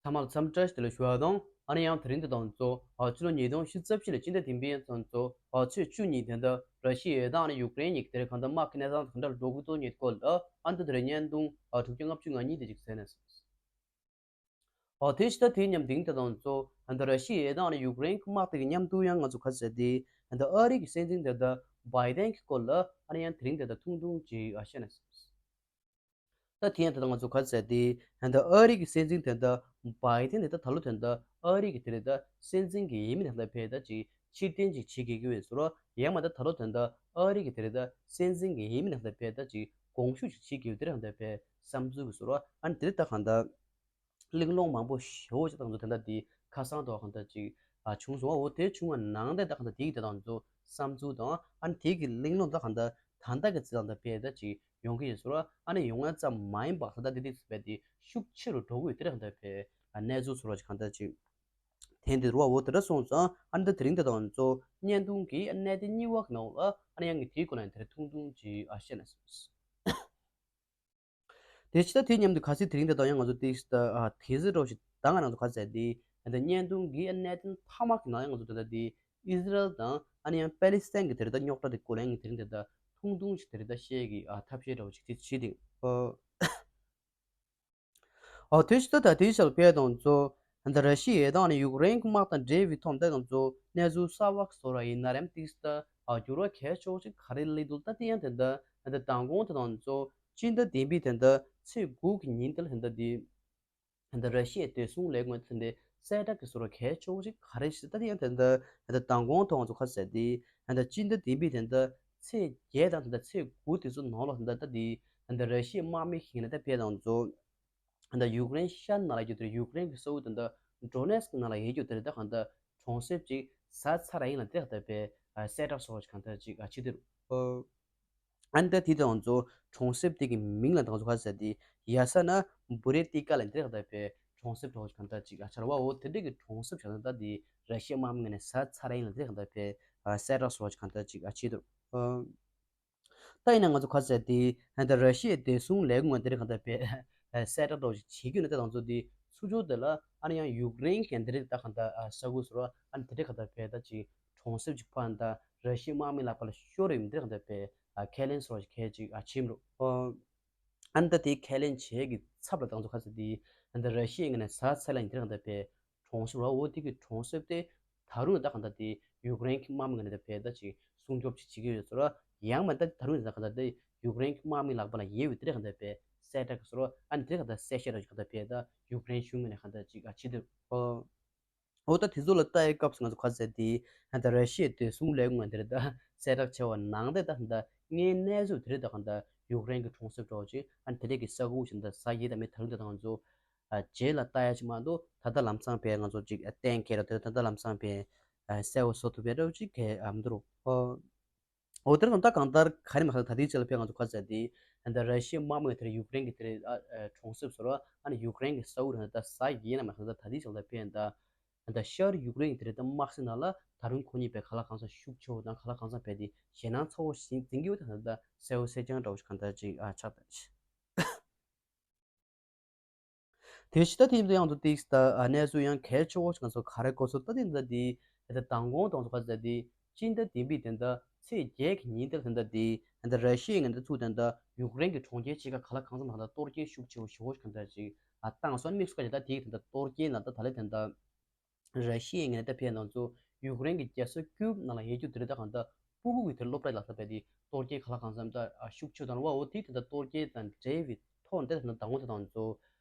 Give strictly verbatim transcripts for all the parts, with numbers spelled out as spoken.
ཚང་མ་ལ་འཚམས་འདྲི་བཀྲ་ཤིས་བདེ་ལེགས་ཞུ་བ་དང་། ཨ་ནི་ཡང་དེ་རིང་འདི་དང་གཙོ་བོ་ཕྱི་ལོ་ཉིས་སྟོང་ཉི་ཤུ་རྩ་བཞི་ལོའི་སྤྱི་ཟླ་བདུན་པའི་ཚུན་ཚོད་ཚེས་བཅུ་གཉིས་དེ་འདྲ་ར་ཤི་ཡའི་དང་ཨ་ནི་ཡུཀ་རེན་གཉིས་ཀྱི་དེ་རིང་གང་ལྟར་དམག་གི་གནས་སྟངས་གང་འདྲ་འགྲོ་གི་འདུག་ཉིད་སྐོར་ལ་ཨ་ནི་དེ་རིང་བརྙན་ཐུང་དྲུག་བརྒྱ་ལྔ་བཅུ་ང་གཉིས་དེ་ཅིག་གསན་ན། ཨོ་དེ་ཕྱི་ཟླ་དེའི་མཉམ་དེང་དེ་དང་གཙོ་བོ་ཨ་ནི་ར་ཤི་ཡའི་དང་ཨ་ནི་ཡུཀ་རེན་གྱི་དམག་དེ་གི་མཉམ་དུ་ཡང་ང་ཚོ་ག་ཟེར་དེ་ཨ་ནི་ཨ་རི་གི་སྲིད་འཛིན་དེ་འདྲ་བྷའི་ཏན་གྱི་སྐོར་ལ་ཨ་ནི་ཡང་དེ་རིང་དེ་འདྲ་ཐུང་ཐུང་ཅིག་ཨ་བཤད་ན། ད་དེ་ཡང་ད་ལྟ་ང་ཚོ་ག་ཟེར་དེ་ད་ཨ་རི་གི་སྲིད་འཛིན་དེ་འདྲ་བྷའི་ཏན་དེ་ད་ད་ལོ་དེ་འདྲ་ཨ་རི་གི་དེ་རེད་ད་སྲིད་འཛིན་གྱི་ཡིན་མིན་ད་ལྟ་ཕེ་ད་ཅིག་ཕྱིར་འཐེན་ཅིག་བྱེད་དགོས་ཀྱི་ཡོད་ཟེར་རོ། ཡང་མ་ད་ད་ལོ་དེ་འདྲ་ཨ་རི་གི་དེ་རེད་ད་སྲིད་འཛིན་གྱི་ཡིན་མིན་ད་ལྟ་ཕེ་ད་ཅིག་དགོངས་ཞུ་ཅིག་བྱེད་དགོས་དེ་རེད་ད་ཕེ་བསམ་ཚུལ་གྱི་ཟེར་རོ། ཨ་ནི་དེ་རེད་ད་གང་ད་གླེང་སློང་མང་པོ་ཞེ་པོ་ཅིག་ད་ང་ཚོ་དེ་འདྲ་དེ་ཁ་སང་དུ་གང་ད་ཅིག་ཨ་བྱུང་སོང་བ། འོ་དེ་བྱུང་བ་ནང་དེ་ད་གང་ད་དེ་གི་དེ་ད་ང་ཚོ་བསམ་ཚུལ་དང་ཨ་ནི་དེ་གི་གླེང་སློང་ད་གང་ད་ད་ལྟ་གི་ཚེ་ད་ལྟ་ཕེ་ད་ཅིག་ཡོང་གི་ཡོད་ཟེར་བ། ཨ་ནི་ཡོང་ཡ་ཙམ་མ་ཡིན་པ་ད་ལྟ་དེ་དེ་ཚོ་ཕེ་དེ་ཤུགས་ཆེ་རུ་འགྲོ་གི་ཡོད་དེ་རེད་ད་ཕེ་ཨ་གནས་ཚུལ་ཟེར་བ་ཅིག་གང་ད་ཅིག་དེ་འདི་རུ་བ། འོ་དེ་འདྲ་སོང་ཙང་ཨ་ནི་ད་དེ་རིང་དེ་ད་ང་ཚོ་བརྙན་ཐུང་གི་ཨ་གནད་དེ་གཉིས་པ་གི་ནང་ལ་ཨ་ནི་ཡང་གི་དེའི་སྐོར་ལ་དེ་རེད་ཐུང་ཐུང་ཅིག་ཨ་བཤད་ན་སོང་། དེ་ཕྱི་ཟླ་དེའི་མཉམ་དུ་ག་ཚོད་དེ་རིང་དེ་དང་ཡང་ང་ཚོ་ཏིག་ད་ཨ་དེ་ཟེར་འགྲོ་ཞིག་ད་ང་རང་ཚོ་ག་ཚོད་དེ་ད་བརྙན་ཐུང་གི་གནད་དོན་མཐའ་མ་གི་ནང་ཡང་ང་ཚོ་ད་ལྟ་དེ་ཨི་ཟི་རལ་དང་ཨ་ནི་ཡང་པེ་ལི་སི་ཐན་གི་དེ་རེད་ད་རྙོག་དྲ་དེ་སྐོར་ལ་ཡང་དེ་རིང་དེ་ད་ཐུང་ཐུང་ཞིག་དེ་རེད་ད་བཤད་གི་ཨ་ཐབས་ཤེས་འདྲ་བོ་ཞིག་དེ་བྱེད་དེ་ཨོ། ཨོ་དེ་ཕྱི་ཟླ་ད་དེའི་ཞག་ལ་ཕེ་དང་ཚོ་ད་ར་ཤི་ཡའི་དང་ཨ་ནི་ཡུཀ་རེན་གི་དམག་དང་འབྲེལ་བའི་ཐོག་དེ་དང་ཚོ་གནས་ཚུལ་གསར་བ་གི་བཟོ་ར་ཡིན་ན་རེམ་ཏིག་ད་ཨ་འགྱུར་བ་གལ་ཆེ་བོ་ཞིག་ག་རེ་སླེབས་འདུག་ད་དེ་ཡང་དེ་ད་ད་མདང་དགོང་དེ་དང་ཚོ་སྤྱི་ཟླ་བདུན་པའི་དེ་འདྲ་ཚེས་དགུ་གི་ཉིན་དེ་ལ་དེ་འདྲ་དེ་དེ་འདྲ་ར་ཤི་ཡའི་བདེ་སྲུང་ལས་ཁུངས་དེ་འདྲའི་གསལ་བསྒྲགས་ཀྱི་བཟོ་འདྲ་གལ་ཆེ་བོ་ཞིག་ག་རེ་ཞིག་ད་དེ་ཡང་དེ་འདྲ་དེ་འདྲ་མདང་དགོང་ཐོག་ང་ཚོ་ག་ཟེར་དེ་དེ་འདྲ་སྤྱི་ཟླ་བདུན་པའི་དེ་འདྲ་ཚེས་བརྒྱད་དང་དེ་འདྲ་ཚེས་དགུ་དེ་ཚོ་ནང་ལོགས་དེ་འདྲ་ད་དེ་དེ་འདྲ་ར་ཤི་ཡའི་དམག་མི་ཞིག་ཡིན་ན་ད་ཕེ་དང་ཚོ་དེ་འདྲ་ཡུཀ་རེན་ཤར་ནང་ལ་ཡོད་དེ་ཡུཀ་རེན་གྱི་ས་ཁུལ་དེ་འདྲ་ཌོ་ནེ་སི་ཀི་ནང་ལ་ཡོད་རྒྱུ་དེ་འདྲ་ད་གང་ལྟར་གྲོང་གསེབ་ཅིག་ཟ་ཚར་ཡིན་ལ་དེ་འདྲ་ད་ཕེ་གསལ་བསྒྲགས་སོགས་ཀྱི་གང་ལྟར་ཅིག་བྱེད་དེ་རུ། ཨ་ནི་ད་དེ་དང་ཚོ་གྲོང་གསེབ་དེ་གི་མིང་ལ་ད་ང་ཚོ་ག་ཟེར་དེ་ཡ་ས་ན་བུ་རེ་ཏི་ཀ་ལ་དེ་ག་ད་ཕེ་གྲོང་གསེབ་གྲོགས་གང་ལྟར་ཅིག་ཨ་ཆར་བ་འོ་དེ་འདྲ་གི་གྲོང་གསེབ་གང་ལྟར་ད་དེ་ར་ཤི་ཡ་དམག་མི་ངོས་ནས་ཟ་ཚར་ཡིན་ལ་དེ་གང་ལྟར་ཕེ་གསལ་བསྒྲགས་སོགས་གང་ལྟར་ཅིག་ཨ་བྱེད་དེ་རུ། ད་ཡིན་ན་ང་ཚོ་ག་ཟེར་དེ་ད་ར་ཤི་ཡའི་བདེ་སྲུང་ལས་ཁུངས་ངོས་དེ་གང་ལྟར་ཕེ་གསལ་བསྒྲགས་གྲོགས་ཅིག་བྱེད་རྒྱུ་ན་ད་ང་ཚོ་དེ་ཚུར་ཕྱོགས་དེ་ལ་ཨ་ནི་ཡང་ཡུཀ་རེན་གྱི་དེ་འདྲ་ད་གང་ལྟར་ས་ཁུལ་ཟེར་བ་ཨ་ནི་དེ་འདྲ་གང་ལྟར་ཕེ་ད་ཅིག་གྲོང་གསེབ་ཅིག་ཕར་ད་ར་ཤི་ཡའི་དམག་མི་ལག་པ་ལ་ཤོར་ཡོད་མི་དེ་གང་ལྟར་ཕེ་ཨ་ཁས་ལེན་སོགས་ཀྱི་ཁས་ཅིག་ཨ་ཆེམ་རུ། ཨ་ནི་ད་དེ་ཁས་ལེན་བྱེད་ཀྱི་ཚབ་ལ་ད་ང་ཚོ་ག་ཟེར་དེ་ཨ་ནི་ད་ར་ཤི་ཡའི་ངོས་ནས་ཟ་ཚར་ལ་ཡིན་དེ་གང་ལྟར་ཕེ་གྲོང་གསེབ་ར་འོ་དེ་གི་གྲོང་གསེབ་དེ་ད་རུང་ད་གང་ལྟར་དེ་ཡུཀ་རེན་གྱི་དམག་མི་ངོས་ནས་ད་ཕེ་ད་ཅིག་སྲུང་སྐྱོབ་ཅིག་བྱེད་ཀྱི་ཡོད་ཟེར་ར། ཡང་མ་ད་ད་རུང་ད་གང་ལྟར་དེ་ཡུཀ་རེན་གྱི་དམག་མི་ལག་པ་ལ་ཡོད་པའི་དེ་གང་ལྟར་ཕེ་གསལ་བསྒྲགས་ཀྱི་ཟེར་ར། ཨ་ནི་དེ་གང་ལྟར་གསལ་བཤད་ར་ཅིག་གང་ལྟར་ཕེ་ད་ཡུཀ་རེན་གཞུང་ངོས་ནས་གང་ལྟར་ཅིག་ཨ་བྱེད་དེ་རུ། འོ་ད་དེ་ཚོ་ལ་ལྟ་ཡའི་སྐབས་སུ་ང་ཚོ་ག་ཟེར་དེ་ད་ར་ཤི་ཡའི་བདེ་སྲུང་ལས་ཁུངས་ང་འདིར་ད་གསལ་བསྒྲགས་བྱས་པ་ནང་དེ་ད་ད་དངོས་གནས་ཚུལ་དེ་རེད། ད་གང་ད་ཡུཀ་རེན་གྱི་གྲོང་གསེབ་འདྲ་བོ་ཅིག་ཨ་ནི་དེ་འདྲས་ཀྱི་ས་ཁུལ་ཞིག་ད་ཟ་ཡི་ད་མི་ད་རུང་དེ་ད་ང་ཚོ་རྗེས་ལ་ལྟ་ཡ་ཅིག་མ་གཏོགས་ད་ལྟ་ལམ་སང་བས་ང་ཚོ་ཅིག་གཏན་འཁེལ་ར་དེ་ད་ལྟ་ལམ་སང་བས་གསལ་བོ་བཟོ་ཐུབ་པའི་འདྲ་བོ་ཅིག་གས་ཨ་མི་འདུག་རོ། འོ་དེར་ད་ལྟ་གང་ལྟར་ག་རེ་མ་ཟད་ད་ལྟའི་ཆ་ལ་ཕེ་ང་ཚོ་ག་ཟེར་དེ་ད་ར་ཤི་ཡའི་དམག་མི་དེར་ཡུཀ་རེན་གྱི་དེར་ཨ་ཨ་གྲོང་གསེབ་ཟེར་བ་ཨ་ནི་ཡུཀ་རེན་གྱི་ས་ཁུལ་རེད། ད་ཟ་ཡིན་ན་མ་ཟ་ད་ད་ལྟའི་ཆ་ལ་ཕེ་ད་ད་ཤར་ཡུཀ་རེན་གྱི་དེར་ད་དམག་སའི་ནང་ལ་ད་རུང་ཁོ་གཉིས་ཕེ་ག་ལ་གང་འཚམ་ཤུགས་ཆེ་བོ་དང་ག་ལ་གང་འཚམ་ཕེ་དེ་ཞེད་སྣང་ཚ་བོ་ཞིག་འཛིན་གྱི་ཡོད། ད་ད་གསལ་བོ་གསལ་རྐྱང་འདྲ་བོ་ཞིག་གང་ལྟར་ཅིག་ཨ་ཆགས་ད། དེ་ཕྱི་ད་དེ་ཡང་དུ་ཏིག་ད་གནས་ཚུལ་ཡང་གལ་ཆེ་བོ་ཞིག་ང་ཚོ་ག་རེ་གོ་ཚོད་ད་དེ་འདྲ་དེ་དེ་མདང་དགོང་དང་ཚོ་ག་ཟེར་དེ་སྤྱི་ཟླ་བདུན་པའི་དེ་འདྲ་ཚེས་བརྒྱད་ཀྱི་ཉིན་དེར་དེ་འདྲ་དེ་དེ་འདྲ་ར་ཤི་ཡའི་ངན་དེ་ཚུགས་དེ་འདྲ་ཡུཀ་རེན་གྱི་གྲོང་ཁྱེར་ཆེ་ཁག་ག་ལ་གང་འཚམ་གང་འདྲ་གཏོར་སྐྱོན་ཤུགས་ཆེ་བོ་ཞེ་བོ་ཞིག་གང་འདྲ་ཅིག་ཨ་བཏང་སོང་། དམིགས་སུ་བཀར་ད་དེ་དེ་འདྲ་གཏོར་སྐྱོན་ལ་ད་ད་ལེ་དེ་འདྲ། ར་ཤི་ཡའི་ངན་ད་ཕེ་ནང་ཚོ་ཡུཀ་རེན་གྱི་རྒྱལ་ས་ཀིའུབ་ནང་ལ་ཡོད་རྒྱུ་དེ་རེད། ད་གང་ད་སྤུ་གུ་གི་དེར་སློབ་གྲྭ་ལ་ད་ཕེ་དེ་གཏོར་སྐྱོན་ག་ལ་གང་འཚམ་ད་ཤུགས་ཆེ་དང་བ་འོ་དེ་དེ་ད་གཏོར་སྐྱོན་དང་འབྲེལ་བའི་ཐོག་འདི་ད་ད་ངོ་ད་དང་ཚོ་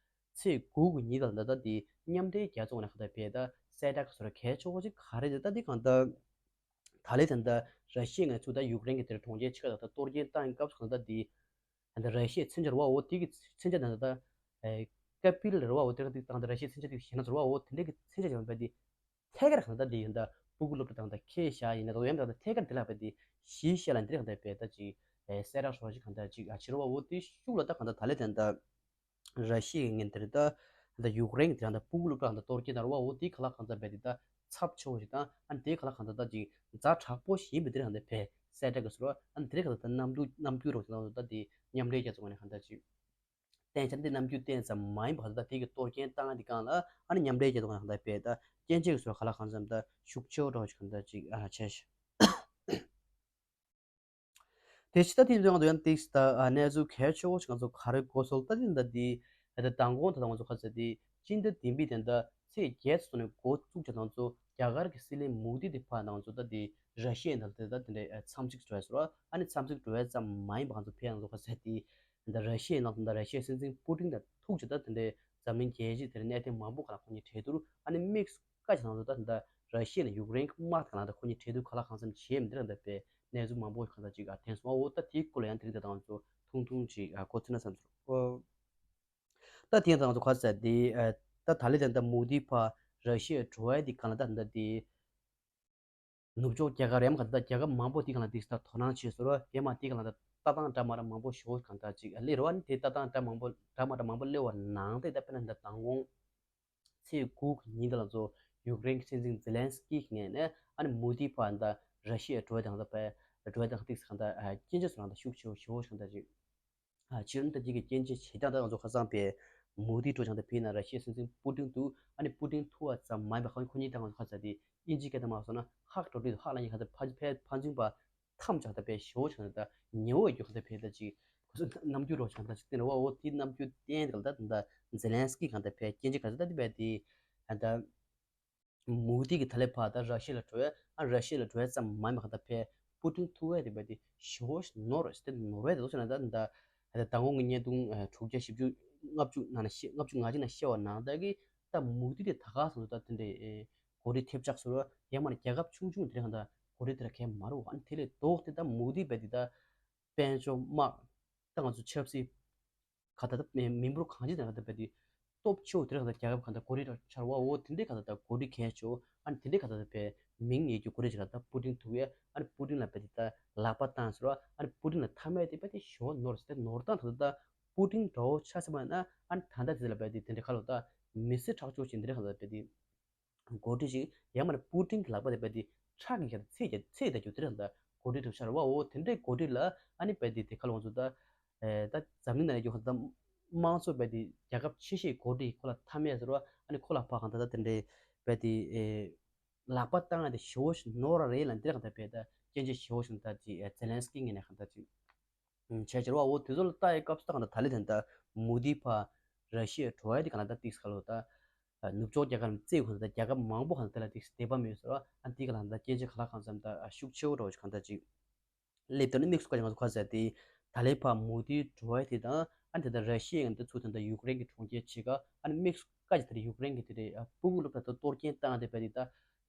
ཚེས་དགུ་གི་ཉིན་ལ་ད་ད་དེ་མཉམ་འབྲེལ་རྒྱལ་ཚོགས་ནས་ག་ད་ཕེ་ད་གསལ་བསྒྲགས་གི་བཟོ་འདྲ་གལ་ཆེ་བོ་ཅིག་ག་རེ་རེད། ད་དེ་གང་ད་ད་ལེ་ད་ད་ར་ཤི་ཡའི་ངན་ཚོ་ད་ཡུཀ་རེན་གྱི་དེར་གྲོང་ཁྱེར་ཆེ་ཁག་ད་ད་གཏོར་སྐྱོན་བཏང་སྐབས་གང་ད་དེ། ད་ར་ཤི་ཡའི་མཚོན་ཆ་རེད་བ། འོ་དེ་གི་མཚོན་ཆ་ད་ད་ཀ་པིལ་རེད་བ། འོ་དེ་ག་དེ་ད་ད་ར་ཤི་ཡའི་མཚོན་ཆ་དེ་ཞེད་སྣང་ཚོར་བ། འོ་དེ་འདྲ་གི་མཚོན་ཆ་ཡོད་པ་དེ་ཐད་ཀར་གང་ད་དེ་ཡིན་ད་སྤུ་གུ་སློབ་གྲྭ་དང་ད་ཁྱེད་བཞག་ཡིན་ན་ད་ཡོད་ད་ཐད་ཀར་དེ་ལ་བ་དེ་གཞི་བཤད་ལ་འདིར་གང་ད་བས་ད་ཅིག་གསལ་བསྒྲགས་སོགས་ཅིག་གང་ད་ཅིག་ཨ་ཕྱིར་བ། འོ་དེ་ཤུགས་ལ་ད་གང་ད་ད་ལེ་ད་ད་ར་ཤི་ཡའི་ངན་དེར་ད་ད་ཡུཀ་རེན་གྱི་དེ་རང་ད་སྤུ་གུ་སློབ་གྲྭ་གང་ད་གཏོར་སྐྱོན་ད་རེད་བ། འོ་དེ་ག་ལ་གང་ད་བས་དེ་ད་ཚབས་ཆེ་བོ་ཞིག་དང་ཨ་དེ་ག་ལ་གང་ད་ད་ཅིག་ཛ་དྲག་པོ་ཞིག་ཡིན་པ་དེ་རང་ད་བས་གསལ་བསྒྲགས་གི་ཟེར་བ། ཨ་དེ་ག་ད་ད་རྣམ་འགྱུར་རྣམ་འགྱུར་རོགས་ཞིག་ད་ད་དེ་མཉམ་འབྲེལ་རྒྱལ་ཚོགས་ནས་གང་ད་ཅིག་བསྟན་ཆ་འདི་རྣམ་འགྱུར་བསྟན་ཙམ་མ་ཡིན་པ་གང་ལྟར་དེ་གི་གཏོར་སྐྱོན་བཏང་དེ་གང་ལ་ཨ་ནི་མཉམ་འབྲེལ་རྒྱལ་ཚོགས་གང་ལྟར་བས་ད་སྐྱོན་བརྗོད་ཀྱི་སོ་ག་ལ་གང་འཚམ་ད་ཤུགས་ཆེ་བོ་འགྲོ་ཞིག་གང་ལྟར་ཅིག་ཨ་བྱས་ཤིང་། དེ་ཕྱི་ད་དེ་ཚོའི་ནང་དུ་ཡང་ཏིག་ད་གནས་ཚུལ་གལ་ཆེ་བོ་ཞིག་ང་ཚོ་ག་རེ་གོ་སོང་ད་དེ་ད་དེ་ད་མདང་དགོང་ད་ང་ཚོ་ཁ་ཚ་དེ་སྤྱི་ཟླ་བདུན་པའི་དེ་ད་ཚེས་བརྒྱད་ཚོ་ནས་འགོ་བཙུགས་ཀྱི་ང་ཚོ་རྒྱ་གར་གྱི་སྲིད་བློན་མོ་དི་དེ་ཕ་ང་ཚོ་ད་དེ་ར་ཤི་ཡའི་ནང་དུ་ད་དེ་འདྲའི་འཚམས་གཟིགས་འགྲོ་ཡ་སོ་ཨ་ནི་འཚམས་གཟིགས་འགྲོ་ཡ་ཙམ་མ་ཡིན་པ་ང་ཚོ་ཕེ་ང་ཚོ་ཁ་ཚ་དེ་ད་ར་ཤི་ཡའི་ནང་དུ་ད་ར་ཤི་ཡའི་སྲིད་འཛིན་པུ་ཏིན་དང་ཐུག་ཅིག་ད་དེ་འདྲའི་འཛམ་གླིང་རྒྱལ་སྤྱིའི་དེར་གནད་དོན་མང་པོ་ག་ལ་ཁོང་གཉིས་གྲོས་བསྡུར་ཨ་ནི་དམིགས་སུ་བཀའ་ཆེ་ནང་དུ་ད་ད་ར་ཤི་ཡ་ནས་ཡུཀ་རེན་གྱི་དམག་དེ་ག་ལ་ད་ཁོ་གཉིས་གྲོས་བསྡུར་ག་ལ་གང་འཚམ་བྱས་མི་འདི་ར་ད་པའི་གནས་ཚུལ་མང་པོ་གང་ད་ཅིག་ཨ་ཐེངས་སོང་ཨོ་ད་དེའི་སྐོར་ལ་ཡང་དེ་རིང་ད་ང་ཚོ་ཐུང་ཐུང་ཅིག་ཨ་གོ་ཚུལ་ན་བསམ་ཚུལ་ཨོ། ད་དེ་ཡང་ད་ང་ཚོ་ག་ཟེར་དེ་ཨ་ད་ད་ལི་དེ་ད་མུ་དི་ཕ་ར་ཤི་ཡ་འགྲོ་བའི་དེ་གང་ལ་ད་ད་དེ་ནུབ་ཕྱོགས་རྒྱལ་ཁབ་རེམ་ག་ད་རྒྱལ་ཁབ་མང་པོ་དེ་གང་ལ་དེ་ད་དོ་སྣང་བྱས་སོ་ར་ཡ་མ་དེ་གང་ལ་ད་ལྟ་སྟངས་འདྲ་མ་འདྲ་མང་པོ་ཞོ་གང་ད་ཅིག་ཨ་ལི་ར་བ་ནི་དེ་ལྟ་སྟངས་འདྲ་མང་པོ་འདྲ་མ་འདྲ་མང་པོ་སླེབས་པ་ནང་དེ་ད་དཔེར་ན་ད་མདང་དགོང་ཚེས་དགུ་གི་ཉིན་དེ་ལ་ཚོ་ཡུཀ་རེན་གྱི་སྲིད་འཛིན་ཛེ་ལན་སི་ཀི་ངོས་ནས་ཨ་ནི་མུ་དི་ཕ་ད་ར་ཤི་ཡའི་འགྲོ་བ་དང་ད་བས་འགྲོ་བ་དང་ཏིག་སང་ད་སྐྱེན་ཆ་སོ་རང་ད་ཤུགས་ཆེ་བོ་ཞེ་བོ་ཞིག་ད་ཅིག་ཕྱི་རོལ་ད་ཅིག་གི་སྐྱེན་ཆ་བྱེད་སྟངས་ད་ང་ཚོ་ཁ་སང་པའི་མུ་དི་འགྲོ་ཆང་ད་ཕི་ན་ར་ཤི་ཡའི་སྲིད་འཛིན་པུ་ཏིན་དུ་ཨ་ནི་པུ་ཏིན་ཐུ་བ་ཙམ་མ་ཡིན་པ་ཁོ་ཁོ་གཉིས་ད་ང་ཚོ་ཁ་ཚ་དེ་ཨིན་ཇི་སྐད་ད་མ་སོང་ན་ཧག་འགྲོ་དུས་ཧག་ལ་ཉི་ཁ་ཚ་ཕ་ཕ་ཕ་ཚུན་པ་ཐམས་ཅད་ད་པའི་ཞོ་ཆང་ད་ཉེ་བོ་ཡོད་ཁ་ཚ་ཕེ་ད་ཅིག་ཁོ་ཚོ་རྣམ་འགྱུར་རོ་ཆང་ད་ཅིག་སྟེང་ར་བ་འོ་དེ་རྣམ་འགྱུར་བསྟན་ད་ད་ད་ཛེ་ལན་སི་ཀི་གང་ད་ཕེ་སྐྱེན་ཆ་ག་ཚ་ད་དེ་བས་དེ་ད་མུ་དི་གི་ད་ལེ་ཕ་ད་ར་ཤི་ཡ་ལ་འགྲོ་བས་ཨ་ར་ཤི་ཡ་ལ་འགྲོ་བས་ཙམ་མ་ཡིན་པ་གང་ད་ཕེ་པུ་ཏིན་ཐུ་བས་དེ་བས་དེ་ཞོ་ནོར་སྟེ་ནོར་བས་དེ་ལོ་ཆ་ན་ད་ད་ད་ད་ངོ་གི་བརྙན་ཐུང་དྲུག་བརྒྱ་བཞི་བཅུ་ལྔ་བཅུ་ནང་ན་ཤེས་ལྔ་བཅུ་ང་གཅིག་ན་ཤེས་བ་ནང་ད་གི་ད་མུ་དི་དེ་ད་ག་སོང་ད་དེ་འདྲའི་གོ་སྒྲིག་ཐེབས་ཆག་སོ་ར་ཡ་མ་ན་རྒྱལ་ཁབ་ཆུང་ཆུང་དེ་རིང་ད་གོ་སྒྲིག་དེ་ར་གས་མ་རུ་ཨ་ནི་དེ་ལས་ལྡོག་སྟེ་ད་མུ་དི་བས་དེ་ད་དཔལ་འབྱོར་དམག་ད་ང་ཚོ་ཆབ་སྲིད་ག་ད་ད་མི་འབོར་གང་ཅི་དང་ག་ད་བས་དེ་སྟོབས་ཆེ་བོ་དེ་རིང་ག་ད་རྒྱལ་ཁབ་ག་ད་གོ་སྒྲིག་ཆར་བ་འོ་དེ་འདྲའི་ག་ད་ད་གོ་སྒྲིག་གས་ཆོ་ཨ་ནི་དེ་འདྲའི་ག་ད་ད་བས་མིང་ཡེ་རྒྱུ་གོ་སྒྲིག་ཅིག་ག་ད་པུ་ཏིན་ཐུ་བས་ཨ་ནི་པུ་ཏིན་ལ་བས་དེ་ད་ལག་པ་བཏང་སོ་ར་ཨ་ནི་པུ་ཏིན་ལ་ཐ་མའི་དེ་བས་དེ་ཞོ་ནོར་སྟེ་ནོར་སྟངས་ད་ད་ད་པུ་ཏིན་འདྲ་བོ་ཆ་ས་མ་ན་ཨ་ནི་ད་ད་དེ་ལ་བས་དེ་དེ་འདྲའི་ག་ལོ་ད་མི་སེར་ཁྲག་སྦྱོར་ཅན་དེ་འདྲའི་ག་ད་བས་དེ། འགོ་ཁྲིད་ཅིག་ཡང་མ་ནི་པུ་ཏིན་གྱི་ལག་པ་དེ་བས་དེ་ཁྲག་གི་ཁ་ཚད་ཀྱི་ཚད་ད་རྒྱུ་དེ་རེད་ད་འགོ་ཁྲིད་དུ་ཤར་བ་འོ་དེ་འདྲའི་འགོ་ཁྲིད་ལ་ཨ་ནི་བས་དེ་དེ་ཁ་ལོངས་ཚོ་ད་ད་འཛམ་གླིང་ནང་ཡོད་ཁ་ད་དམངས་གཙོ་བས་དེ་རྒྱལ་ཁབ་ཆེ་ཤོས་འགོ་ཁྲིད་ཁོ་ལ་ཐ་མའི་ཟེར་བ་ཨ་ནི་ཁོ་ལ་ཕ་གང་ད་ད་དེ་འདྲའི་བས་དེ་ལག་པ་བཏང་ཡ་དེ་ཞེ་བོ་ཞིག་ནོར་ར་རེད་ལ་འདི་ར་གང་ད་བས་ད་སྐྱེན་ཆ་ཞེ་བོ་ཞིག་ད་ཅི་ཛེ་ལན་སི་ཀི་ངོས་ནས་གང་ད་ཅི། བྱས་ཕྱིར་བ་འོ་དེ་ཚོ་ལ་ལྟ་ཡི་སྐབས་སུ་ད་ག་ད་ད་ལི་དེ་ད་མུ་དི་ཕ་ར་ཤི་ཡ་འགྲོ་ཡ་དེ་ག་ན་ད་ཏིག་སི་ཁ་ལོ་ད་ནུབ་ཕྱོགས་རྒྱལ་ཁབ་རྩེ་གོ་ད་རྒྱལ་ཁབ་མང་པོ་ག་ན་ད་ལ་ཏིག་སི་དད་པ་མེད་ཟེར་བ་ཨ་དེ་ག་ལ་ད་སྐྱེ་ཆེ་ག་ལ་གང་འཚམ་ད་ཤུགས་ཆེ་བོ་འགྲོ་ག་ད་ཅིག་སླེབས་ད་ནི་དམིགས་སུ་བཀར་ང་ཚོ་ཁ་ཟེར་དེ་ད་ལི་ཕ་མུ་དི་འགྲོ་ཡ་དེ་དང་ཨ་དེ་ད་ར་ཤི་ཡ་ད་ཚུར་ད་ཡུཀ་རེན་གྱི་གྲོང་ཁྱེར་ཆེ་ག་ཨ་ནི་དམིགས་སུ་བཀར་ཅིག་ད་ཡུཀ་རེན་གྱི་དེ་རེད་སྤུ་གུ་སློབ་གྲྭ་ད་གཏོར་སྐྱོན་བཏང་དེ་བས་དེ་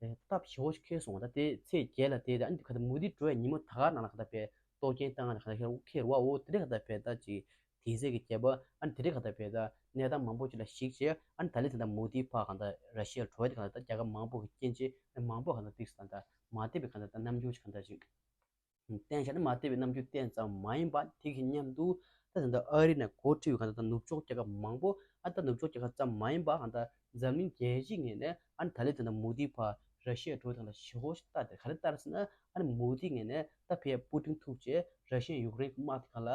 ད། སྟབས་ཞེ་བོ་ཞིག་འཁེལ་སོང་བ་ད་དེ་ཚེས་བརྒྱད་ལ་དེ་ཨ་ནི་ཁ་ད་མུ་དི་འགྲོ་ཡ་ཉིན་མོ་ད་ག་ནང་ལ་ཁ་ད་པའི་གཏོར་སྐྱོན་བཏང་ནས་ཁ་ད་ཁེར་ཁེར་བ་འོ་དེ་རེད་ཁ་ད་པའི་ད་ཅིག་དེ་ཚེས་ཀྱི་རྒྱལ་པོ་ཨ་ནི་དེ་རེད་ཁ་ད་པའི་ད་གནས་སྟངས་མང་པོ་ཅིག་ལ་གཞིགས་བྱས་ཨ་ནི་ད་ལི་ད་ད་མུ་དི་ཕ་གང་ད་ར་ཤི་ཡར་འགྲོ་ཡ་དེ་གང་ད་ད་རྒྱལ་ཁབ་མང་པོ་གི་སྐྱོན་ཅིག་མང་པོ་གང་ད་ཏིག་སི་གང་ད་མ་བདེ་བའི་གང་ད་ད་རྣམ་འགྱུར་ཞིག་གང་ད་ཅིག་བསྟན་བྱས་ན་མ་བདེ་བའི་རྣམ་འགྱུར་བསྟན་ཙམ་མ་ཡིན་པ་དེ་གི་མཉམ་དུ་ད་ད་ད་ཨ་རི་ནས་འགོ་ཁྲིད་པའི་གང་ད་ད་ནུབ་ཕྱོགས་རྒྱལ་ཁབ་མང་པོ་ཨ་ད་ནུབ་ཕྱོགས་རྒྱལ་ཁབ་ཙམ་མ་ཡིན་པ་གང་ད་འཛམ་གླིང་རྒྱལ་སྤྱིའི་ངོས་ནས་ཨ་ནི་ད་ལི་ད་ད་མུ་དི་ཕ་ར་ཤི་ཡར་འགྲོ་སྟངས་ལ་ཞེ་བོ་ཞིག་ལྟ་དེ་ག་རེ་ལྟར་ཟེར་ན་ཨ་ནི་མུ་དི་ངོས་ནས་ད་ཕའི་པུ་ཏིན་ཐུག་རྗེས་ར་ཤི་ཡ་ཡུཀ་རེན་གྱི་དམག་དེ་གང་ལ་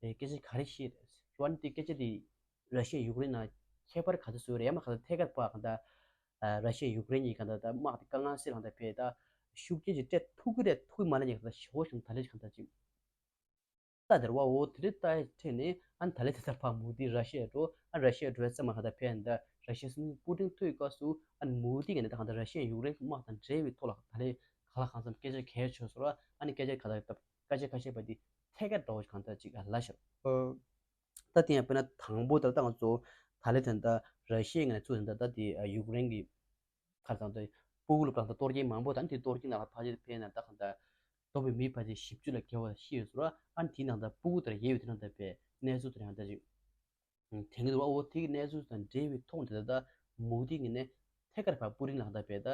སྐད་ཆ་ག་རེ་བཤད་རེད་ཟེར་བ་ནི་དེ་སྐད་ཆ་དེ་ར་ཤི་ཡ་ཡུཀ་རེན་ནང་ཁྱད་པར་ག་ཚོད་བཟོས་རེད་ཡང་མ་ག་ཚོད་ཐད་ཀར་པ་གང་ལྟར་ར་ཤི་ཡ་ཡུཀ་རེན་གཉིས་གང་ལྟར་དམག་དེ་དཀའ་ངལ་སེལ་གང་ལྟར་ཕའི་ད་ཤུགས་རྐྱེན་ཅིག་སྤྲད་ཐུབ་ཀྱི་རེད་ཐུབ་ཀྱི་མ་རེད་ཉེ་གང་ལྟར་ཞེ་བོ་ཞིག་ད་ལི་གང་ལྟར་ཅིག་ད་དེར་བ་འོ་དེ་རིང་ལྟ་ཡི་ཁྲིད་ནས་ཨ་ནི་ད་ལི་དེ་ལྟར་ཕ་མུ་དི་ར་ཤི་ཡ་འགྲོ་ཨ་ར་ཤི་ཡ་འགྲོ་ཡ་ཙམ་མ་ག་ད་ཕན་ད་ར་ཤི་ཡ་སྲིད་འཛིན་པུ་ཏིན་ཐུག་ཡི་སྐབས་སུ་ཨ་ནི་མུ་དི་ག་ནས་ད་གང་ད་ར་ཤི་ཡ་ཡུཀ་རེན་གྱི་དམག་དང་འབྲེལ་བའི་ཐོག་ལ་ད་ལི་ག་ལ་གང་འཚམ་སྐད་ཆ་གལ་ཆེ་ཟེར་བ་ཨ་ནི་སྐད་ཆ་ག་ད་སྐད་ཆ་ཁ་ཤས་པ་དེ་ཐད་ཀར་འདྲ་བོ་ཞིག་གང་ད་ཅིག་ལ་ཤོར། ད་དེ་ཡང་དཔེར་ན་དང་པོ་ད་ལྟ་ང་ཚོ་ད་ལི་དེ་ད་ར་ཤི་ཡ་ངས་ཚུར་ད་ད་དེ་ཡུཀ་རེན་གྱི་ཁར་དང་དེ་སྤུ་གུ་ལ་ད་གཏོར་སྐྱོན་མང་པོ་དང་དེ་གཏོར་སྐྱོན་ནང་ལ་ཕལ་ཆེར་ཕན་ན་ད་གང་ད་དོ་བའི་མི་ཕལ་ཆེར་བཞི་བཅུ་ལ་བརྒལ་བ་ཤི་ཡོད་ཟེར་བ་ཨ་ནི་དེའི་ནང་ད་སྤུ་གུ་དེར་ཡལ་ཡོད་དེ་ནང་ད་པའི་གནས་ཚུལ་དེ་ཡང་ད་ཅིག་དེང་གི་འདུག་བ་འོ་དེ་གི་གནས་ཚུལ་དང་འབྲེལ་བའི་ཐོག་དེ་ད་ད་མུ་དི་ངས་ནས་ཐད་ཀར་ཕར་པུ་ཏིན་ལ་ད་པའི་ད།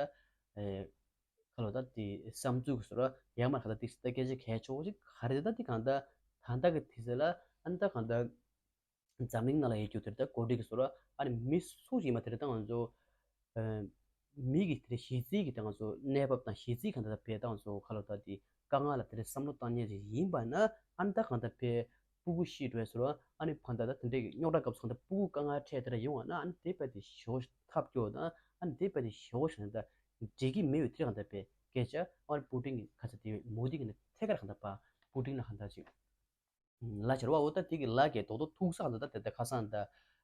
ཁ་ལོ་ད་དེ་བསམ་ཚུལ་གྱི་སོ་ར་ཡང་མ་ཁ་ད་ཏིག་ཙ་སྐད་ཆ་གལ་ཆེ་བོ་ཅིག་ག་རེ་ད་དེ་གང་ད་ད་ལྟ་གི་དུས་ཚོད་ལ་ཨ་ནི་ད་གང་ད་འཛམ་གླིང་ནང་ལ་ཡོད་རྒྱུ་དེར་ད་གོ་སྒྲིག་གི་སོ་ར་ཨ་ནི་མི་སུ་ཡིན་མ་དེར་ད་ང་ཚོ་མི་གི་དེར་གཞི་རྩའི་གི་ད་ང་ཚོ་གནས་བབ་དང་གཞི་རྩའི་གང་ད་ད་བས་ད་ང་ཚོ་ཁ་ལོ་ད་དེ་དཀའ་ངལ་ལ་དེར་བསམ་བློ་བཏང་མཁན་ཅིག་ཡིན་པ་ན་ཨ་ནི་ད་གང་ད་བས་ སྤུ་གུ་ཤི་འགྲོ་ཡ་ཟེར་བ། ཨ་ནི་གང་ལྟར་ད་དེ་འདྲའི་རྙོག་དྲ་སྐབས་སུ་གང་ལྟར་སྤུ་གུ་དཀའ་ངལ་འཕྲད་དེ་འདྲ་ཡོང་བ་ན། ཨ་ནི་དེ་རྦད་དེ་ཞེ་པོ་ཐབས་སྐྱོ་དང་། ཨ་ནི་དེ་རྦད་དེ་ཞེ་པོ་ཞིག་ད་འགྲིག་གི་མེད་པའི་དེ་གང་ལྟར་བའི་སྐད་ཆ། ཨ་ནི་པུ་ཏིན་གྱི་ཁ་ཚ་དེ་མོ་དི་གི་ནས་ཐད་ཀར་གང་ལྟར་པ་པུ་ཏིན་ལ་གང་ལྟར་ཅིག་ལབ་བྱས་རེད་བ། འོ་ད་དེ་གི་ལབ་ཀྱི་རྡོག་རྡོག་ཐུག་ས་གང་ལྟར་ད་དེ་ད་ཁ་སང་ད་